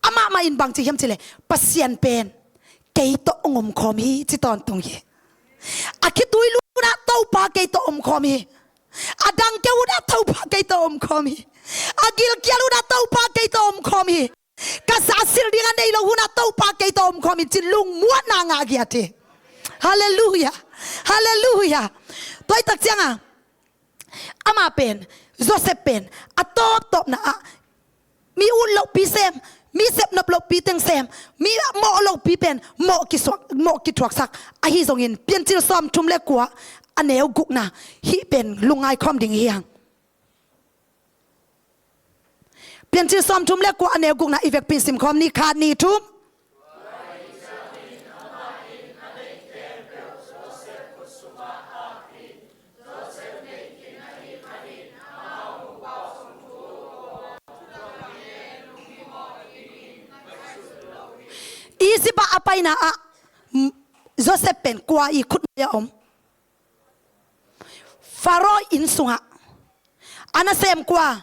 Amah mah in bang ci hiam cih leh, Pasian pen kei tawh hong omkhawm hi ci tawntung hi. A khitui lun ah Topa kei tawh omkhawm hi. A dangke hun ah Topa kei tawh omkhawm hi. A gilkial hun ah Topa kei tawh omkhawm hi. Ka sa silh ding a nei loh hun ah Topa kei tawh omkhawm hi ci lungmuanna ngah giat hi. Halleluiah. Halleluiah. Tua ahih tak ciangah amah pen, Joseph pen a tawptawpna ah mi ut lohpi sem, mi sep nop lohpi teng sem, mi mawh lohpi pen mawh kisuak, mawh kithuaksak. Ahi zongin Piancil sawmthum le kua a neu gukna hih pen lungngai khawm ding hi hang. Piancil sawmthum le kua a neu gukna i vekpi in simkhawm ni, khat ni thum. Egypt ah a paina ah Joseph pen kua i khutnuai ah om? Pharaoh inn sungah a nasem kua?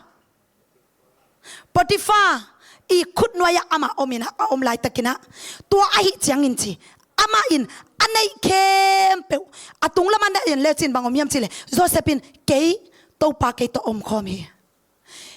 Potiphar i khutnuai ah amah om in ah, a om laitakin ah, tua ahih ciangin ci, amah in a neih khempeuh a tung lamah na en lecin bang om hiam cihleh, Joseph in, "Kei, Topa kei tawh omkhawm hi.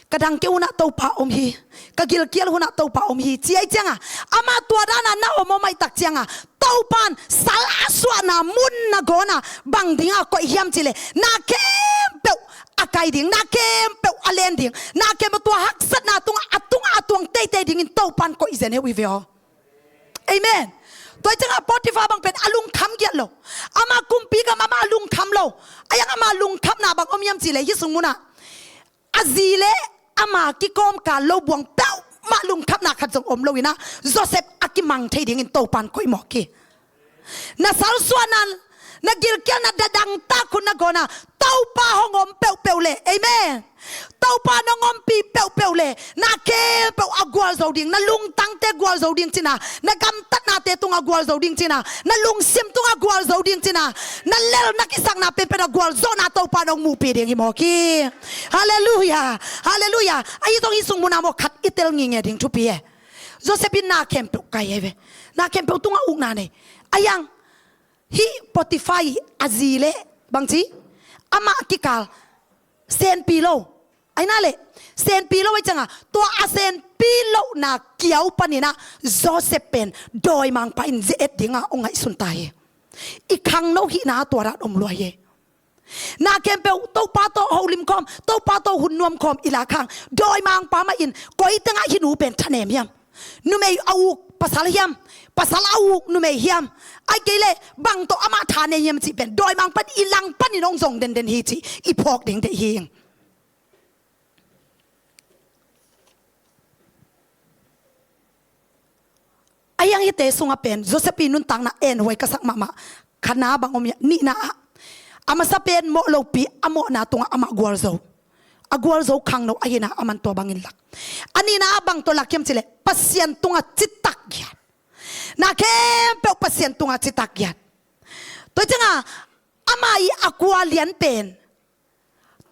Ka dang kei hunah Topa om hi. Ka gilkial hunah Topa om hi," ci ahih ciangah, amah tua danah na om om ahih tak ciangah, Topa in sal a suahna mun nangawnah bang dingah koih hiam cihleh, na khempeuh a kai ding, na khempeuh a len ding, na khempeuh tua haksatna tungah, a tungah a tuang teitei dingin Topa in koih zen hi uh hi ve aw. Amen. Tua ahih ciangah Potiphar bang pen a lungkham giat lo. Amah kumpi gam amah lungkham lo. Ahih hang amah lungkhamna bang om hiam cihleh, hih sung munah a zi le ama kikawmkal lo buang peuhmah lungkhamna khat zong om lo inah, Joseph a kimang thei dingin Topa in koih mawk hi. Na salsuahna, na gilkialna, na dangtak hun nangawnah Topa hong om peuhpeuh leh, amen, Topa nong ompih peuhpeuh leh, na khempeuh a gualzo ding, na lungtangte gualzo ding cihna, na gamtatnate tungah gualzo ding cihna, na lungsim tungah gualzo ding cihna, na lel na kisakna penpen a gualzawhna Topa nong muhpih ding hi mawk hi. Halleluiah. Halleluiah. Ahi zong hih sung munah maw khat i tel ngingei ding thupi e. Joseph in na khempeuh kai hi ve. Na khempeuh tungah ukna nei. Ahih hang hih Potiphar i a zi le bangci, amah kikal senpi lo. Ahi na leh, senpi lo ahih ciangah, tua a senpi lohna kiau paninah Joseph pen dawimangpa in ze-et dingah hong ngaihsun ta hi. I khangno hihna tua dan om lua hi. Na khempeuh Topa tawh holim khawm, Topa tawh hun nuam khawm i lak hang, dawimangpa mah in koi tengah hih nu pen thanem hiam? Numei a uk pasal hiam? Pasal a uk numei hiam? Ahih kei leh bang tawh amah tha nei hiam cih pen dawimangpa in i lang panin hong zong denden hi cih i phawk ding deih hi. Ahih hang hihte sungah pen Joseph i nuntakna enhuai ka sak mahmah. Khatna bang om hiam? Nihna ah, a masa pen mawh lopi a mawhna tungah amah gualzo. A gualzo khangno ahihna aman tua bangin lak. A nihna ah bang tawh lak hiam cihleh, Pasian tungah citak giat. Na khempeuh Pasian tungah citak giat. Tua ciangah amah i a kua lian pen,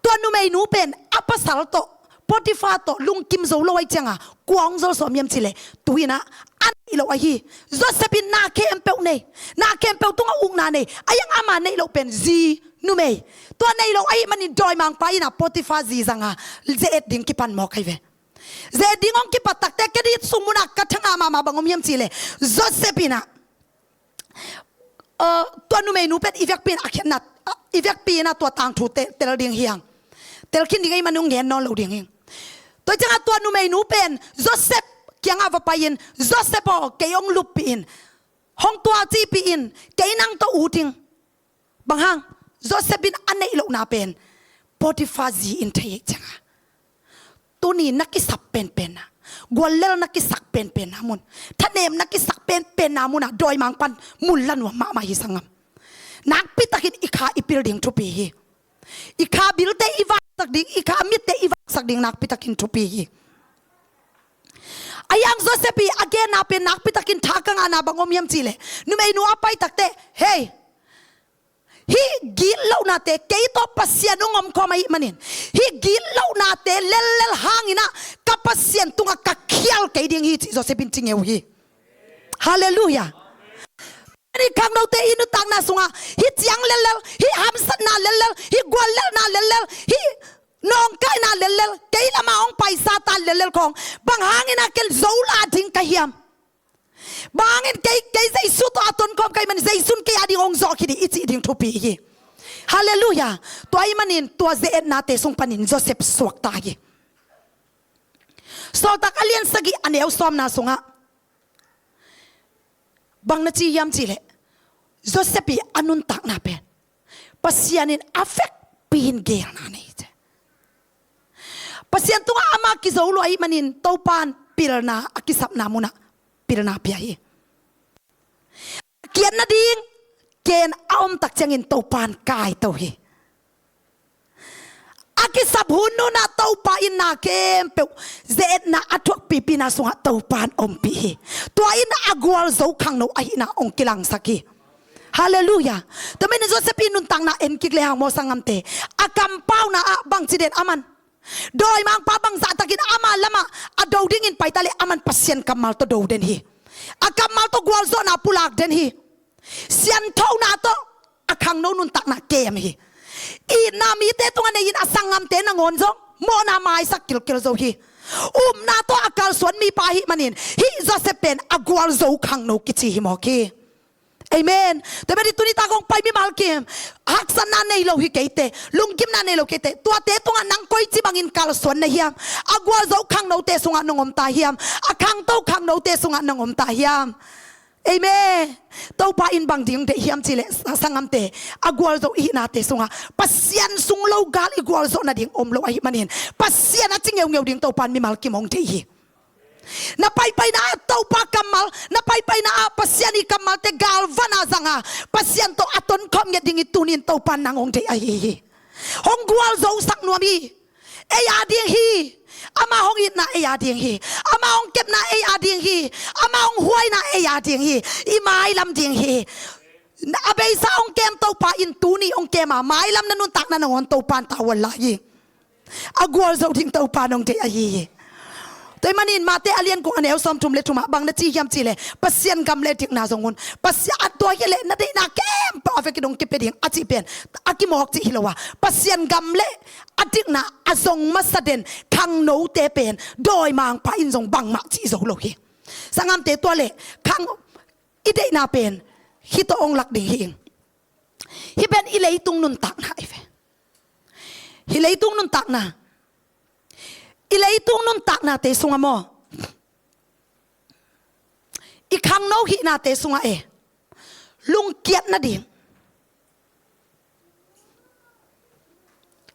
tua numeinu pen a pasal tawh, Potiphar tawh lungkim zo lo ahih ciangah kua hong zol sawm hiam cihleh, tu-inah a neih loh ahi. Joseph in na khempeuh nei, na khempeuh tungah ukna nei. Ahih hang amah neih loh pen zi, numei. Tua neih loh ahih manin dawimangpa innah Potiphar zi zangah ze-et ding kipan mawk ahi ve. Ze-et ding hong kipat takteh, kei hih sung munah ka thangah mahmah bang om hiam cihleh, Joseph innah, uh, tua numeinu pen i vekpi in a khiatna, uh, i vekpi innah tua tangthu te-, tel ding hi hang. Tel khin ding ahih manin hong gen nawn lo ding hi. Tua ciangah tua numeinu pen Joseph kiangah va pai-in, "Joseph aw, kei hong luppih in, hong tuacihpih in, kei nang tawh ut ing." Bang hang? Joseph in a neih lohna pen Potiphar zi in thei ahih ciangah, tuni na kisap penpenna, guallel na kisak penpenna mun, thanem na kisak penpenna munah dawimangpa'n mun la nuam mahmah hi, sanggam. Nakpitakin i kha i pil ding thupi hi. I kha bilte i vaksak ding, i kha mitte i vaksak ding nakpitakin thupi hi. Ahih hang Joseph i a genna pen nakpitakin tha ka ngahna bang om hiam cihleh, numeinu a pai takteh, "Hei, hih gitlohnate kei tawh Pasian hong omkhawm ahih manin, hih gitlohnate lellel hanginah ka Pasian tungah ka khial kei ding hi," ci Joseph in ci ngeu hi. Halleluiah. Hih khangnote i nuntakna sungah hih ciang lellel, hih hamsatna lellel, hih guallelhna lellel, hih nawngkaina lellel, kei lamah hong paisa ta lellel khawng, bang hanginah ken zo la ding ka hiam? Bang hangin kei, kei Jesu tawh a tonkhawm ka hih manin Jesu in kei a ding hong zawh khit hi, i cih ding thupi hi. Halleluiah. Tua ahih manin tua ze-etnate sung panin Joseph suakta hi. Sawltak a lian sagih a neu sawmna sungah bang na ci hiam cihleh, Joseph i a nuntakna pen Pasian in a vekpi in geelna nei ci. Pasian tungah amah kizo lua ahih manin Topa'n pilna, a kisapna munah pilna pia hi. A kiat nading ken a om tak ciangin Topa'n kaito hi. A kisap hun hunah Topa in na khempeuh ze-etna a thuakpihpihna sungah Topa'n ompih hi. Tua in a gualzo khangno ahihna hong kilangsak hi. Halleluiah. Tua manin Joseph i nuntakna en kik lehang maw, sanggamte, a kampauna ah bangci den aman, dawimangpa bangzahtakin ama lamah a do dingin paita leh aman Pasian kammal tawh do den hi. A kammal tawh gualzawhna pulak den hi. Sianthona tawh a khangno nuntakna kem hi. Itna mite tungah nei-in a sanggamte nangawn zong mawhna maisak kilkel zo hi. Upna tawh a kalsuan mipa ahih manin hih Joseph pen a gualzo khangno kici hi mawk hi. Amen. Tua ahih manin tuni tak hong pai mimal kim, haksatna nei lo hi keite, lungkimna nei lo keite, tuate tungah nang koici bangin kalsuan na hiam? A gualzo khangnote sungah nong om ta hiam? A khangto khangnote sungah nong om ta hiam? Amen. Topa in bang ding deih hiam cih leh, sa-, sanggamte, a gualzo i hihnate sungah Pasian sung lo gal i gualzawh nading om lo ahih manin Pasian a ci ngeungeu ding Topa in mimal kim hong deih hi. Na paipaina ah Topa kammal, na paipaina ah Pasian i kammalte galvan a zang a, Pasian tawh a tonkhawm ngiat ding i tuni in Topa in nang hong deih ahi hi. Hong gualzosak nuam hi. Ei a ding hi. Ama hong itna ei a ding hi. Ama hong kepna ei a ding hi. Ama hong huaina ei a ding hi. I mailam ding hi. A beisa hong kem Topa in tuni hong kem a, mailam na nuntakna nangawn Topa in tavuan lai hi. A gualzo ding Topa in hong deih ahi hi. Tua ahih manin Mate a lian kua a neu sawmthum le thumah bang na ci hiam cih leh, Pasian gam le dikna zong un. Pasian a tua hi leh na deihna khempeuh a vekin hong kipia ding a cih pen a kimawk cih hi lo a, Pasian gam le a dikna a zong masa den khangnote pen dawimangpa in zong bangmah cih zo lo hi. Sanggamte, tua leh khang i deihna pen hih tawh hong lak ding hi ing. Hih pen i leitung nuntakna ahi ve. Hih leitung nuntakna, i leitung nuntaknate sungah maw, i khangno hihnate sungah e, lungkiat nading,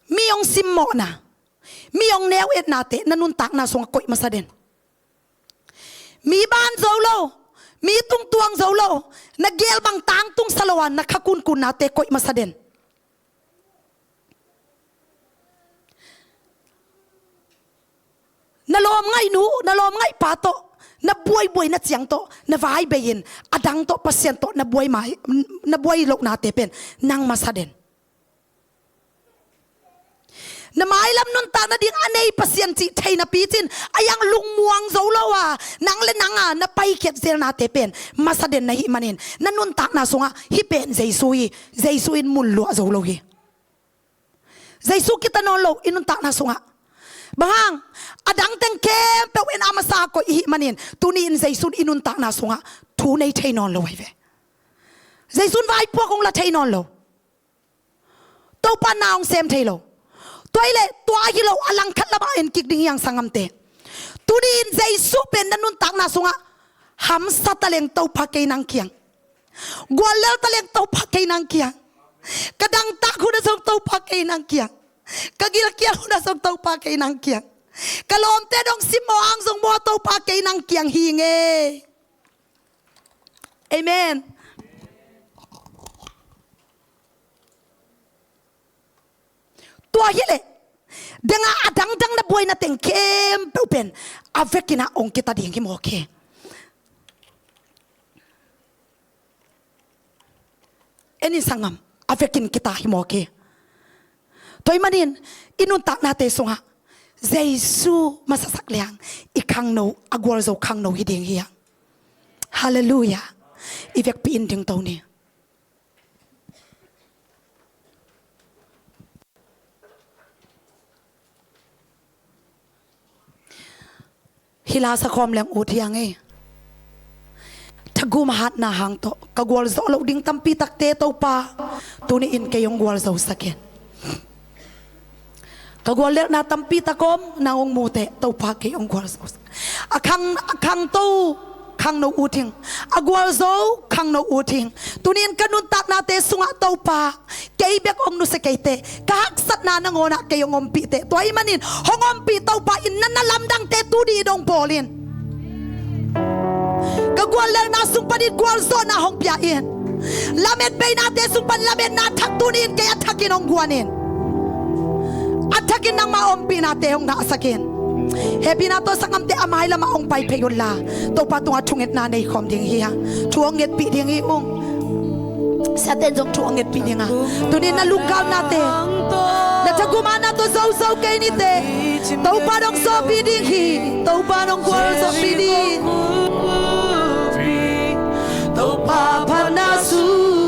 mi hong simmawhna, mi hong neu-etnate na nuntakna sungah koih masa den. Mi ban zo lo, mi tungtuang zo lo, na geel bang tangtung sa lo a na kha kunkunnate koih masa den. Na lawmngaihnu, na lawmngaihpa tawh na buaibuai na ciang tawh na vaibei in, a dang tawh, Pasian tawh na buai mai, na buai lohnate pen nang masa den. Na mailam nuntak nading a nei Pasian cih thei napi cin, a iang lungmuang zo lo a, nang le nang a na paikhiat zelnate pen masa den na hih manin, na nuntakna sungah hih pen Jesu hi, Jesu in mun luah zo lo hi. Jesu kita nawn lo i nuntakna sungah. Bang hang, a dang teng khempeuh in a masa a koih i hih manin, tuni in Jesu in i nuntakna sungah thu nei thei nawn lo ahi ve. Jesu in vaipuak hong la thei nawn lo. Topa in na hong sem thei lo. Tua hi leh tua ahi lo a langkhat lamah en kik ding hi hang sanggamte. Tuni in Jesu pen na nuntakna sungah hamsa taleng Topa kei nang kiang. Guallel taleng Topa kei nang kiang. Ka dangtak hun ah zong Topa kei nang kiang. Ka gilkial hun ah zong Topa kei nang kiang. Ka lawmte dong simmawh hang zong maw Topa kei nang kiang hi ing e. Amen. Tua hi leh, deng a a dangdang na buaina teng khempeuh pen a vekin ah hong kita ding hi mawk hi. En in sanggam, a vekin kita hi mawk hi. Tua ahih manin i nuntaknate sungah Jesu masasak leng i khangno, a gualzo khangno hi ding hi hang. Halleluiah. I vekpi in dingto ni. Hih la sakhawm leng ut hi hang e. Thagum hatna hang tawh ka gualzawh loh ding tampi takte Topa, tuni in kei hong gualzosak in. Ka guallelhna tampi tak om, nang hong mu teh Topa kei hong gualzosak. A khang, a khangto khangno ut hing, a gualzo khangno ut hing. Tuni in ka nuntaknate sungah Topa, kei bek hong nusia kei teh, ka haksatna nangawn ah kei hong ompih teh. Tua ahih manin hong ompih Topa in na, na lamdangte tuni in hong bawl in. Ka guallelhna sung panin gualzawhna hong pia in. Lamet beinate sung pan lametna thak tuni in kei a thakin hong guan in. A thakin nangmah ompihnate hong ngahsak in. Hehpihna tawh sanggamte a mailamah hong pai phei unla, Topa tungah thungetna nei khawm ding hi hang. Thu hong ngetpih ding hi ung. Siate in zong thu hong ngetpih ding a. Tuni in na lungkhamnate, na thagum hatna tawh zozo kei ni teh. Topa in hong sawpih ding hi. Topa in hong gualzawhpih ding. Topa phatna sung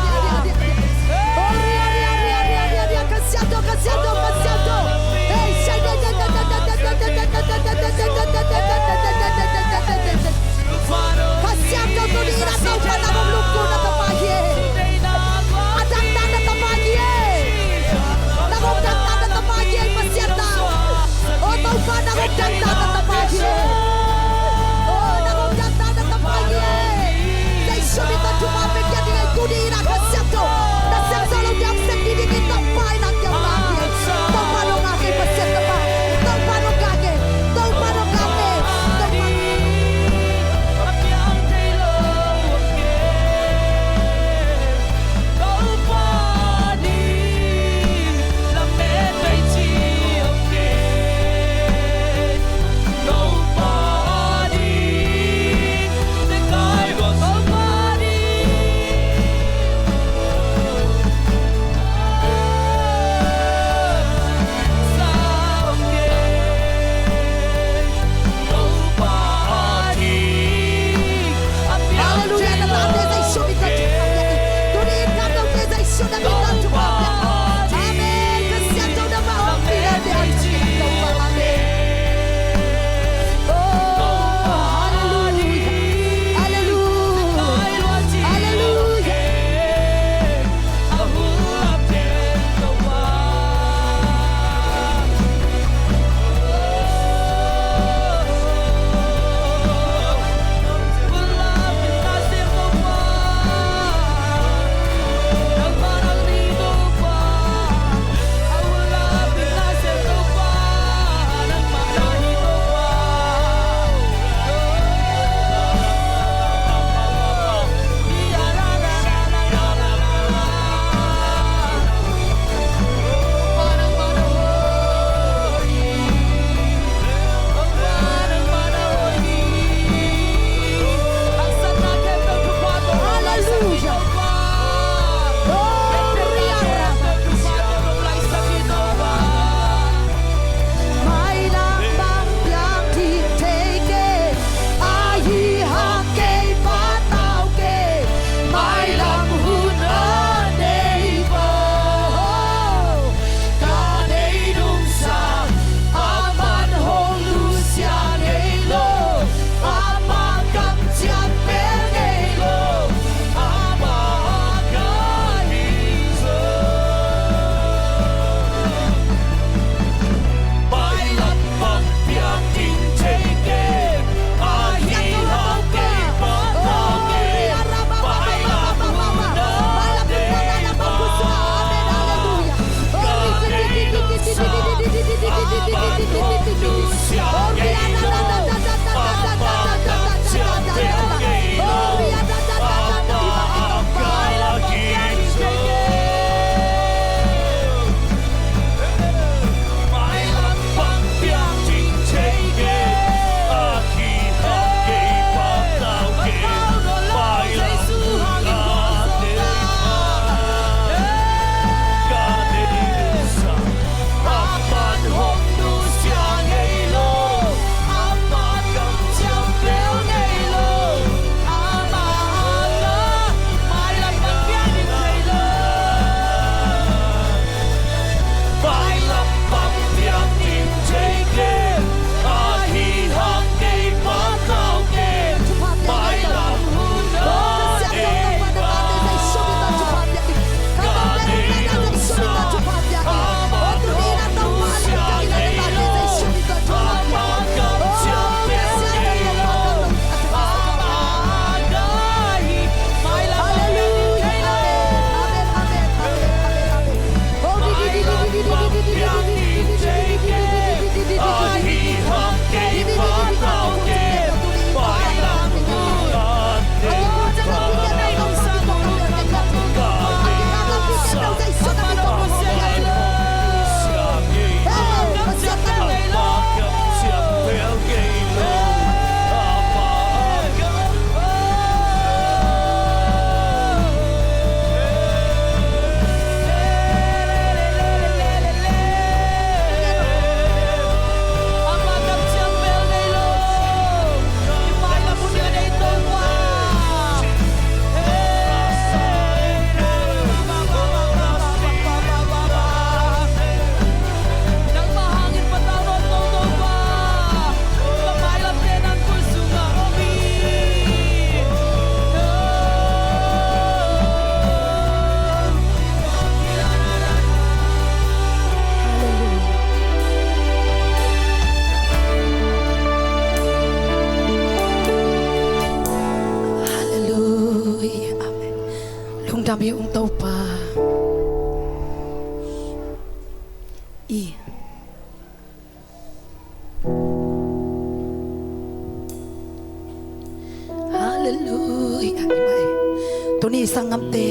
sanggamte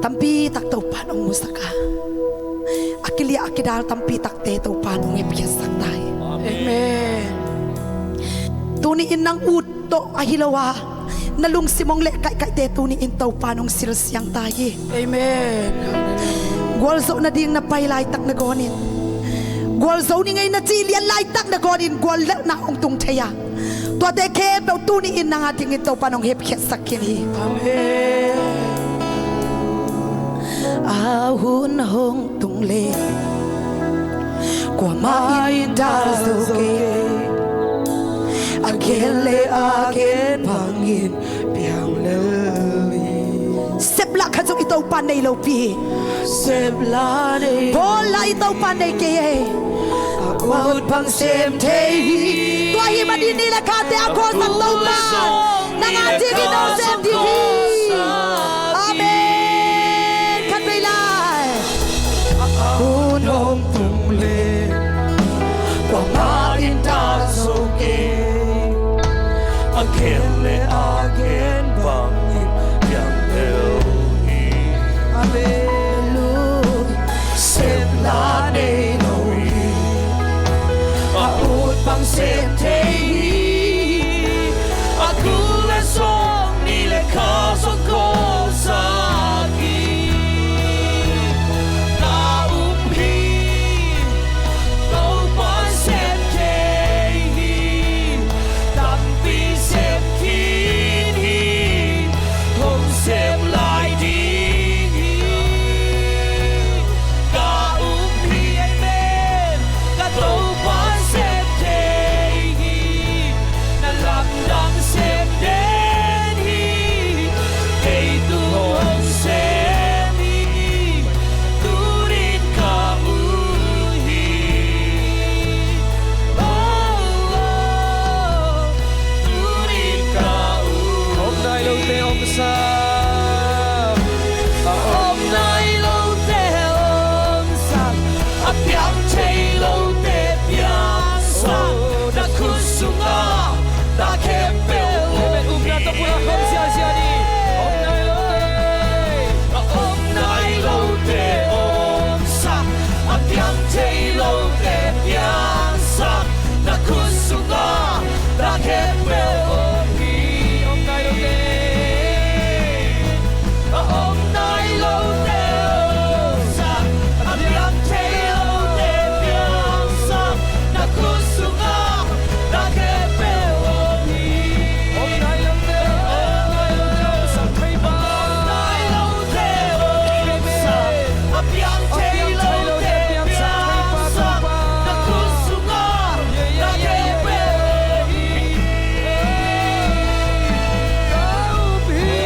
tampi tak Topa'n hong musak a, a kiliah a kidal tampi takte Topa'n hong hepkhiatsak ta hi. Amen. Tuni-in nang ut tawh ahi lo a, na lungsim hong leh kaihkaihte tuni-in Topa'n hong silsiang ta hi. Amen. Gualzawh nading na pai laitak nangawnin, gualzo ning ei na cih lian laitak nangawnin guallelhna hong tung thei a, tuate khempeuh tuni-in nang a dingin Topa'n hong hepkhiatsak khin hi. Amen. A hun hong tung le kuamah in dal zo kei, a gen le a gen bangin piang lel hi. Seplah khat zong i Topa nei lopi hi. Seplah nei. Bawl la, i Topa nei kei hi. A ut bang sem thei hi. Tua hi manin ni le khate a khualzang Topa nang a dingin hong sem ding hi. Amen. Khat vei lai. A hun hong tung le kuamah in dal zo kei, a gen le a gen bangin piang lel hi. Amen. Seplah nei lo hi. A ut bang sem thei hi. A kul le sawm, ni le kha zong khualzang hi. Na um hi. Topa sem thei hi. Tampi sem khin hi. Hong sem lai ding hi. Ka um hi, amen. Ka Topa sem thei hi. Na lamdang sem den hi. Kei tung hong sem hi. Tunin ka ut hi. Oh, oh. Tunin ka ut hi. Om nai lote om sak. A om nai lote om sak. A piang thei lote piangsak. Na khut sungah na khempeuh om hi. Amen. Upna tawh pulak khawm ziazia ni. Om nai lote. A om nai lote om sak. A piang thei lote piangsak. Na khut sungah na khempeuh om hi. Om nai lote. A om nai lote om sak. A piang thei lote piangsak. Na khut sungah na khempeuh om hi. Om nai lote. Om nai lote om sak thei pa. Om nai lote om sak. A piang thei lote piangsak. Na khut sungah na khempeuh om hi. Ka um hi.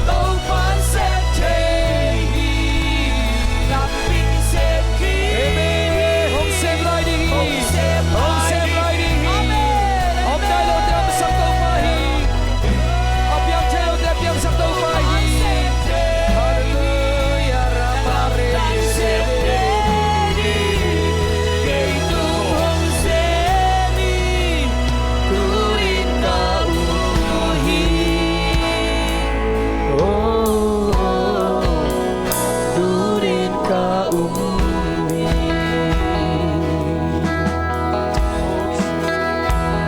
Topa'n sem thei hi. Tampi sem khin hi. Amen. Hong sem lai ding hi. Hong sem lai ding hi. Amen. Om nai lote om sak Topa hi. A piang thei lote piangsak Topa hi. Halleluia. Kei tung hong sem hi. Tunin ka ut hi. Oh, tunin ka ut hi.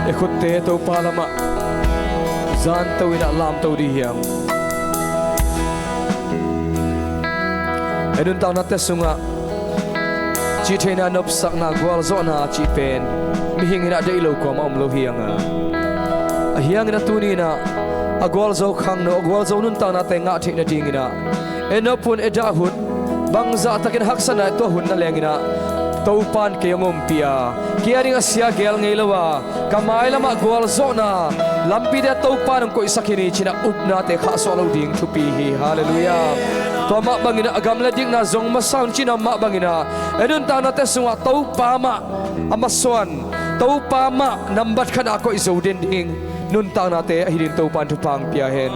I khutte Topa lamah zanto in ah lamto dih hiam? I nuntaknate sungah cihtheihna, nopsakna, gualzawhna cih pen mihing in ah deih lo kuamah om lo hi hang a, ahi hangin a tuni in ah a gualzo khangno, a gualzo nuntaknate ngah theih nadingin ah e nop un, e dah un, bangzah takin haksatna i tuah hun na lengin ah Topa'n kei hong ompih a, kei a ding a sia gel ngei lo a, ka mailamah gualzawhna lampite Topa'n hong koihsak hi ni ci-in ah upnate khahsuah loh ding thupi hi. Halleluia. Tua mah bangin ah a gam le dikna zong masa un ci-in ah mah bangin ah e nuntaknate sungah Topa mah a masuan, Topa mah nambat khatna a koih zo den ding nuntaknate ahi ding Topa'n thupha hong pia hen.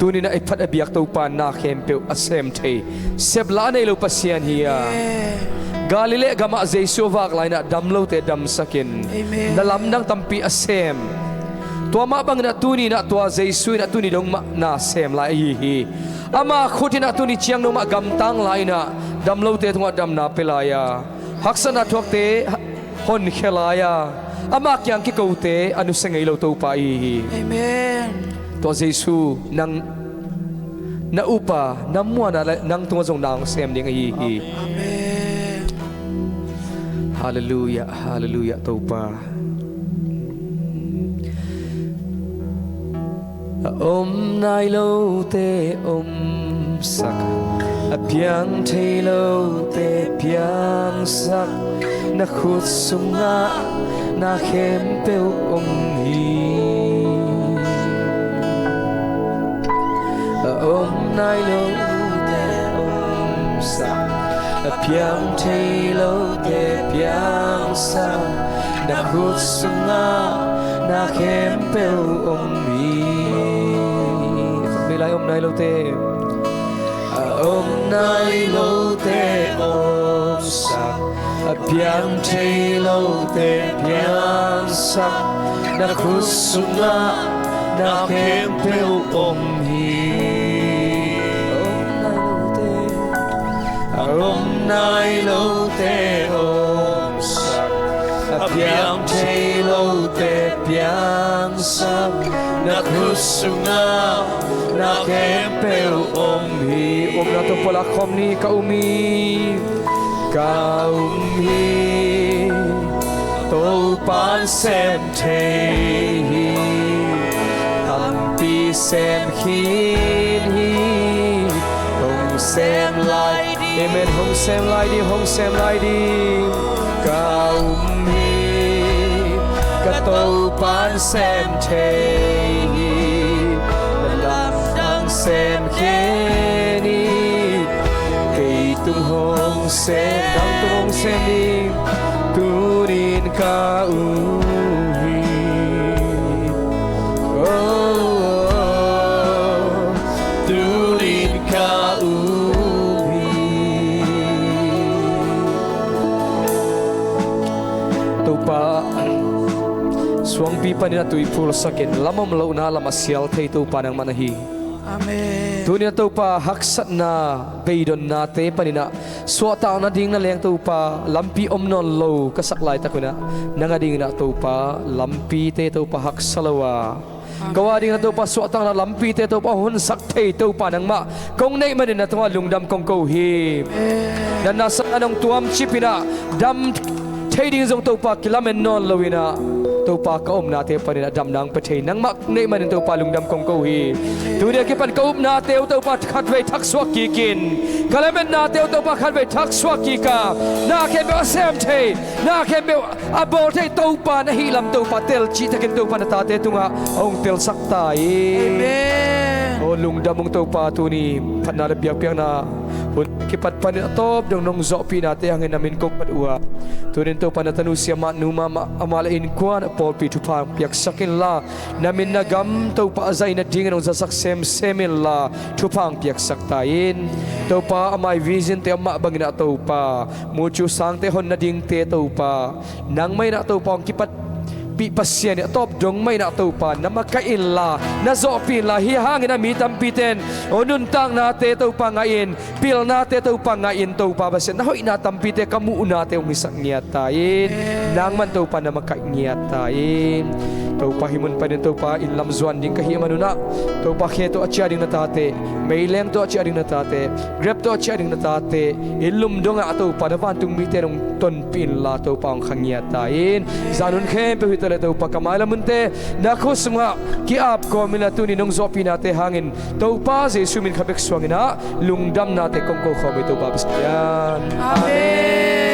Tuni in ah i phat a biak Topa'n na khempeuh a sem thei, seplah a nei lo Pasian hi a. Amen. Galilee gamah Jesu a vak lai-in ah dam lote damsakin, amen, na lamdang tampi a sem. Tua mah bangin ah tuni in ah tua Jesu in ah tuni dong mah na sem lai ahi hi. Ama khut in ah tuni ciang dong mah gamtang lai in ah damlote tungah damna pia lai a, haksatna thuakte honkhia lai a, ama kiang kikote a nusia ngei lo Topa ahi hi. Amen. Tua Jesu nang na upa, na muanna le nang tungah zong na hong sem ding ahi hi. Amen. Halleluiah, halleluiah Topa. A om nai lote omsak, a piang thei lote piangsak, na khut sungah na khempeuh om hi. A om nai lote omsak, a piang thei lote piangsak, na khut sungah na khempeuh om hi. Vei lai, om nai lote. A om nai lote omsak, a piang thei lote piangsak, na khut sungah na khempeuh om hi. A om nai lote, a om nai lote omsak, a piang thei lote piangsak, na khut sungah na khempeuh om hi. Omna tawh pulak khawm ni. Ka um hi, ka um hi, Topa'n sem thei hi. Tampi sem khin hi. Hong sem lai ding. Amen. Hong sem lai ding, hong sem lai ding. Ka um hi, ka Topa'n sem thei hi. Na lamdang sem khin hi. Kei tung hong sem, nang tung hong sem ding. Tuni in ka um hi. Oh, oh, oh. Tuni in ka um hi. Topa, suangpi panin a tui phulsakin lam om lohna lam a sial thei Topa nangmah na hi. Amen. Tuni in ah Topa, haksatna, beidonnate panin ah suahtak nading na leng Topa lampi om nawn lo ka sak laitak un ah, nang adingin ah Topa lampite Topa haksa lo a, ko adingin ah Topa suahtakna lampite Topa honsak thei Topa nangmah kong neih manin na tungah lungdam kong ko hi. Amen. Na nasepna nong tuamcip in ah dam thei ding zong Topa kilamen nawn lo in ah, Topa ka omnate panin ah damna hong pia thei nangmah neih manin Topa lungdam kong ko hi. Tuni a kipan ka upnate uh Topa khatvei thaksuak kik in, ka lametnate uh Topa khatvei thaksuak kik a, na khempeuh a sem thei, na khempeuh a bawl thei Topa na hih lam Topa telcih takin Topa na tate tungah hong telsak ta in. Amen. Aw lungdam ung Topa, tuni phatna le biakpiakna hun kipat panin a tawp dong nong zawhpihnate hangin na min kong phat uh a, tuni in Topa na tanu siamah numah amah le innkuan a pawlpi thupha hong piaksak inla, na min na gam Topa a zaih nadingin hong zasak semsem inla, thupha hong piaksak ta in. Topa a mai vision te a mah bangin ah Topa mucu sangte hon nadingte Topa nangmah in ah Topa hong kipatpih Pasian in a tawp dong mah in ah Topa na makaih inla, na zawhpih inla, hi hangin a mi tampite in aw nuntaknate Topa ngah in, pilnate Topa ngah in Topa Pasian na hoihna tampite ka muhnate hong hisak ngiat ta in. Amen. Nangman Topa na makaih ngiat ta in. Topa hih mun panin Topa inn lam zuan ding ka hih manun ah Topa khe tawh a ciah ding na tate, meileng tawh a ciah ding na tate, Grab tawh a ciah ding na tate, inn lum dongah Topa na vantung mite in hong tonpih inla Topa hong kha ngiat ta in. Zanun khempeuh hi ta le Topa ka mailam hunte na khut sungah ki-ap kawm inla, tuni nong zawhpihnate hangin Topa Jesu min khat bek suangin ah lungdamnate kong ko khawm hi Topa Pasian. Amen.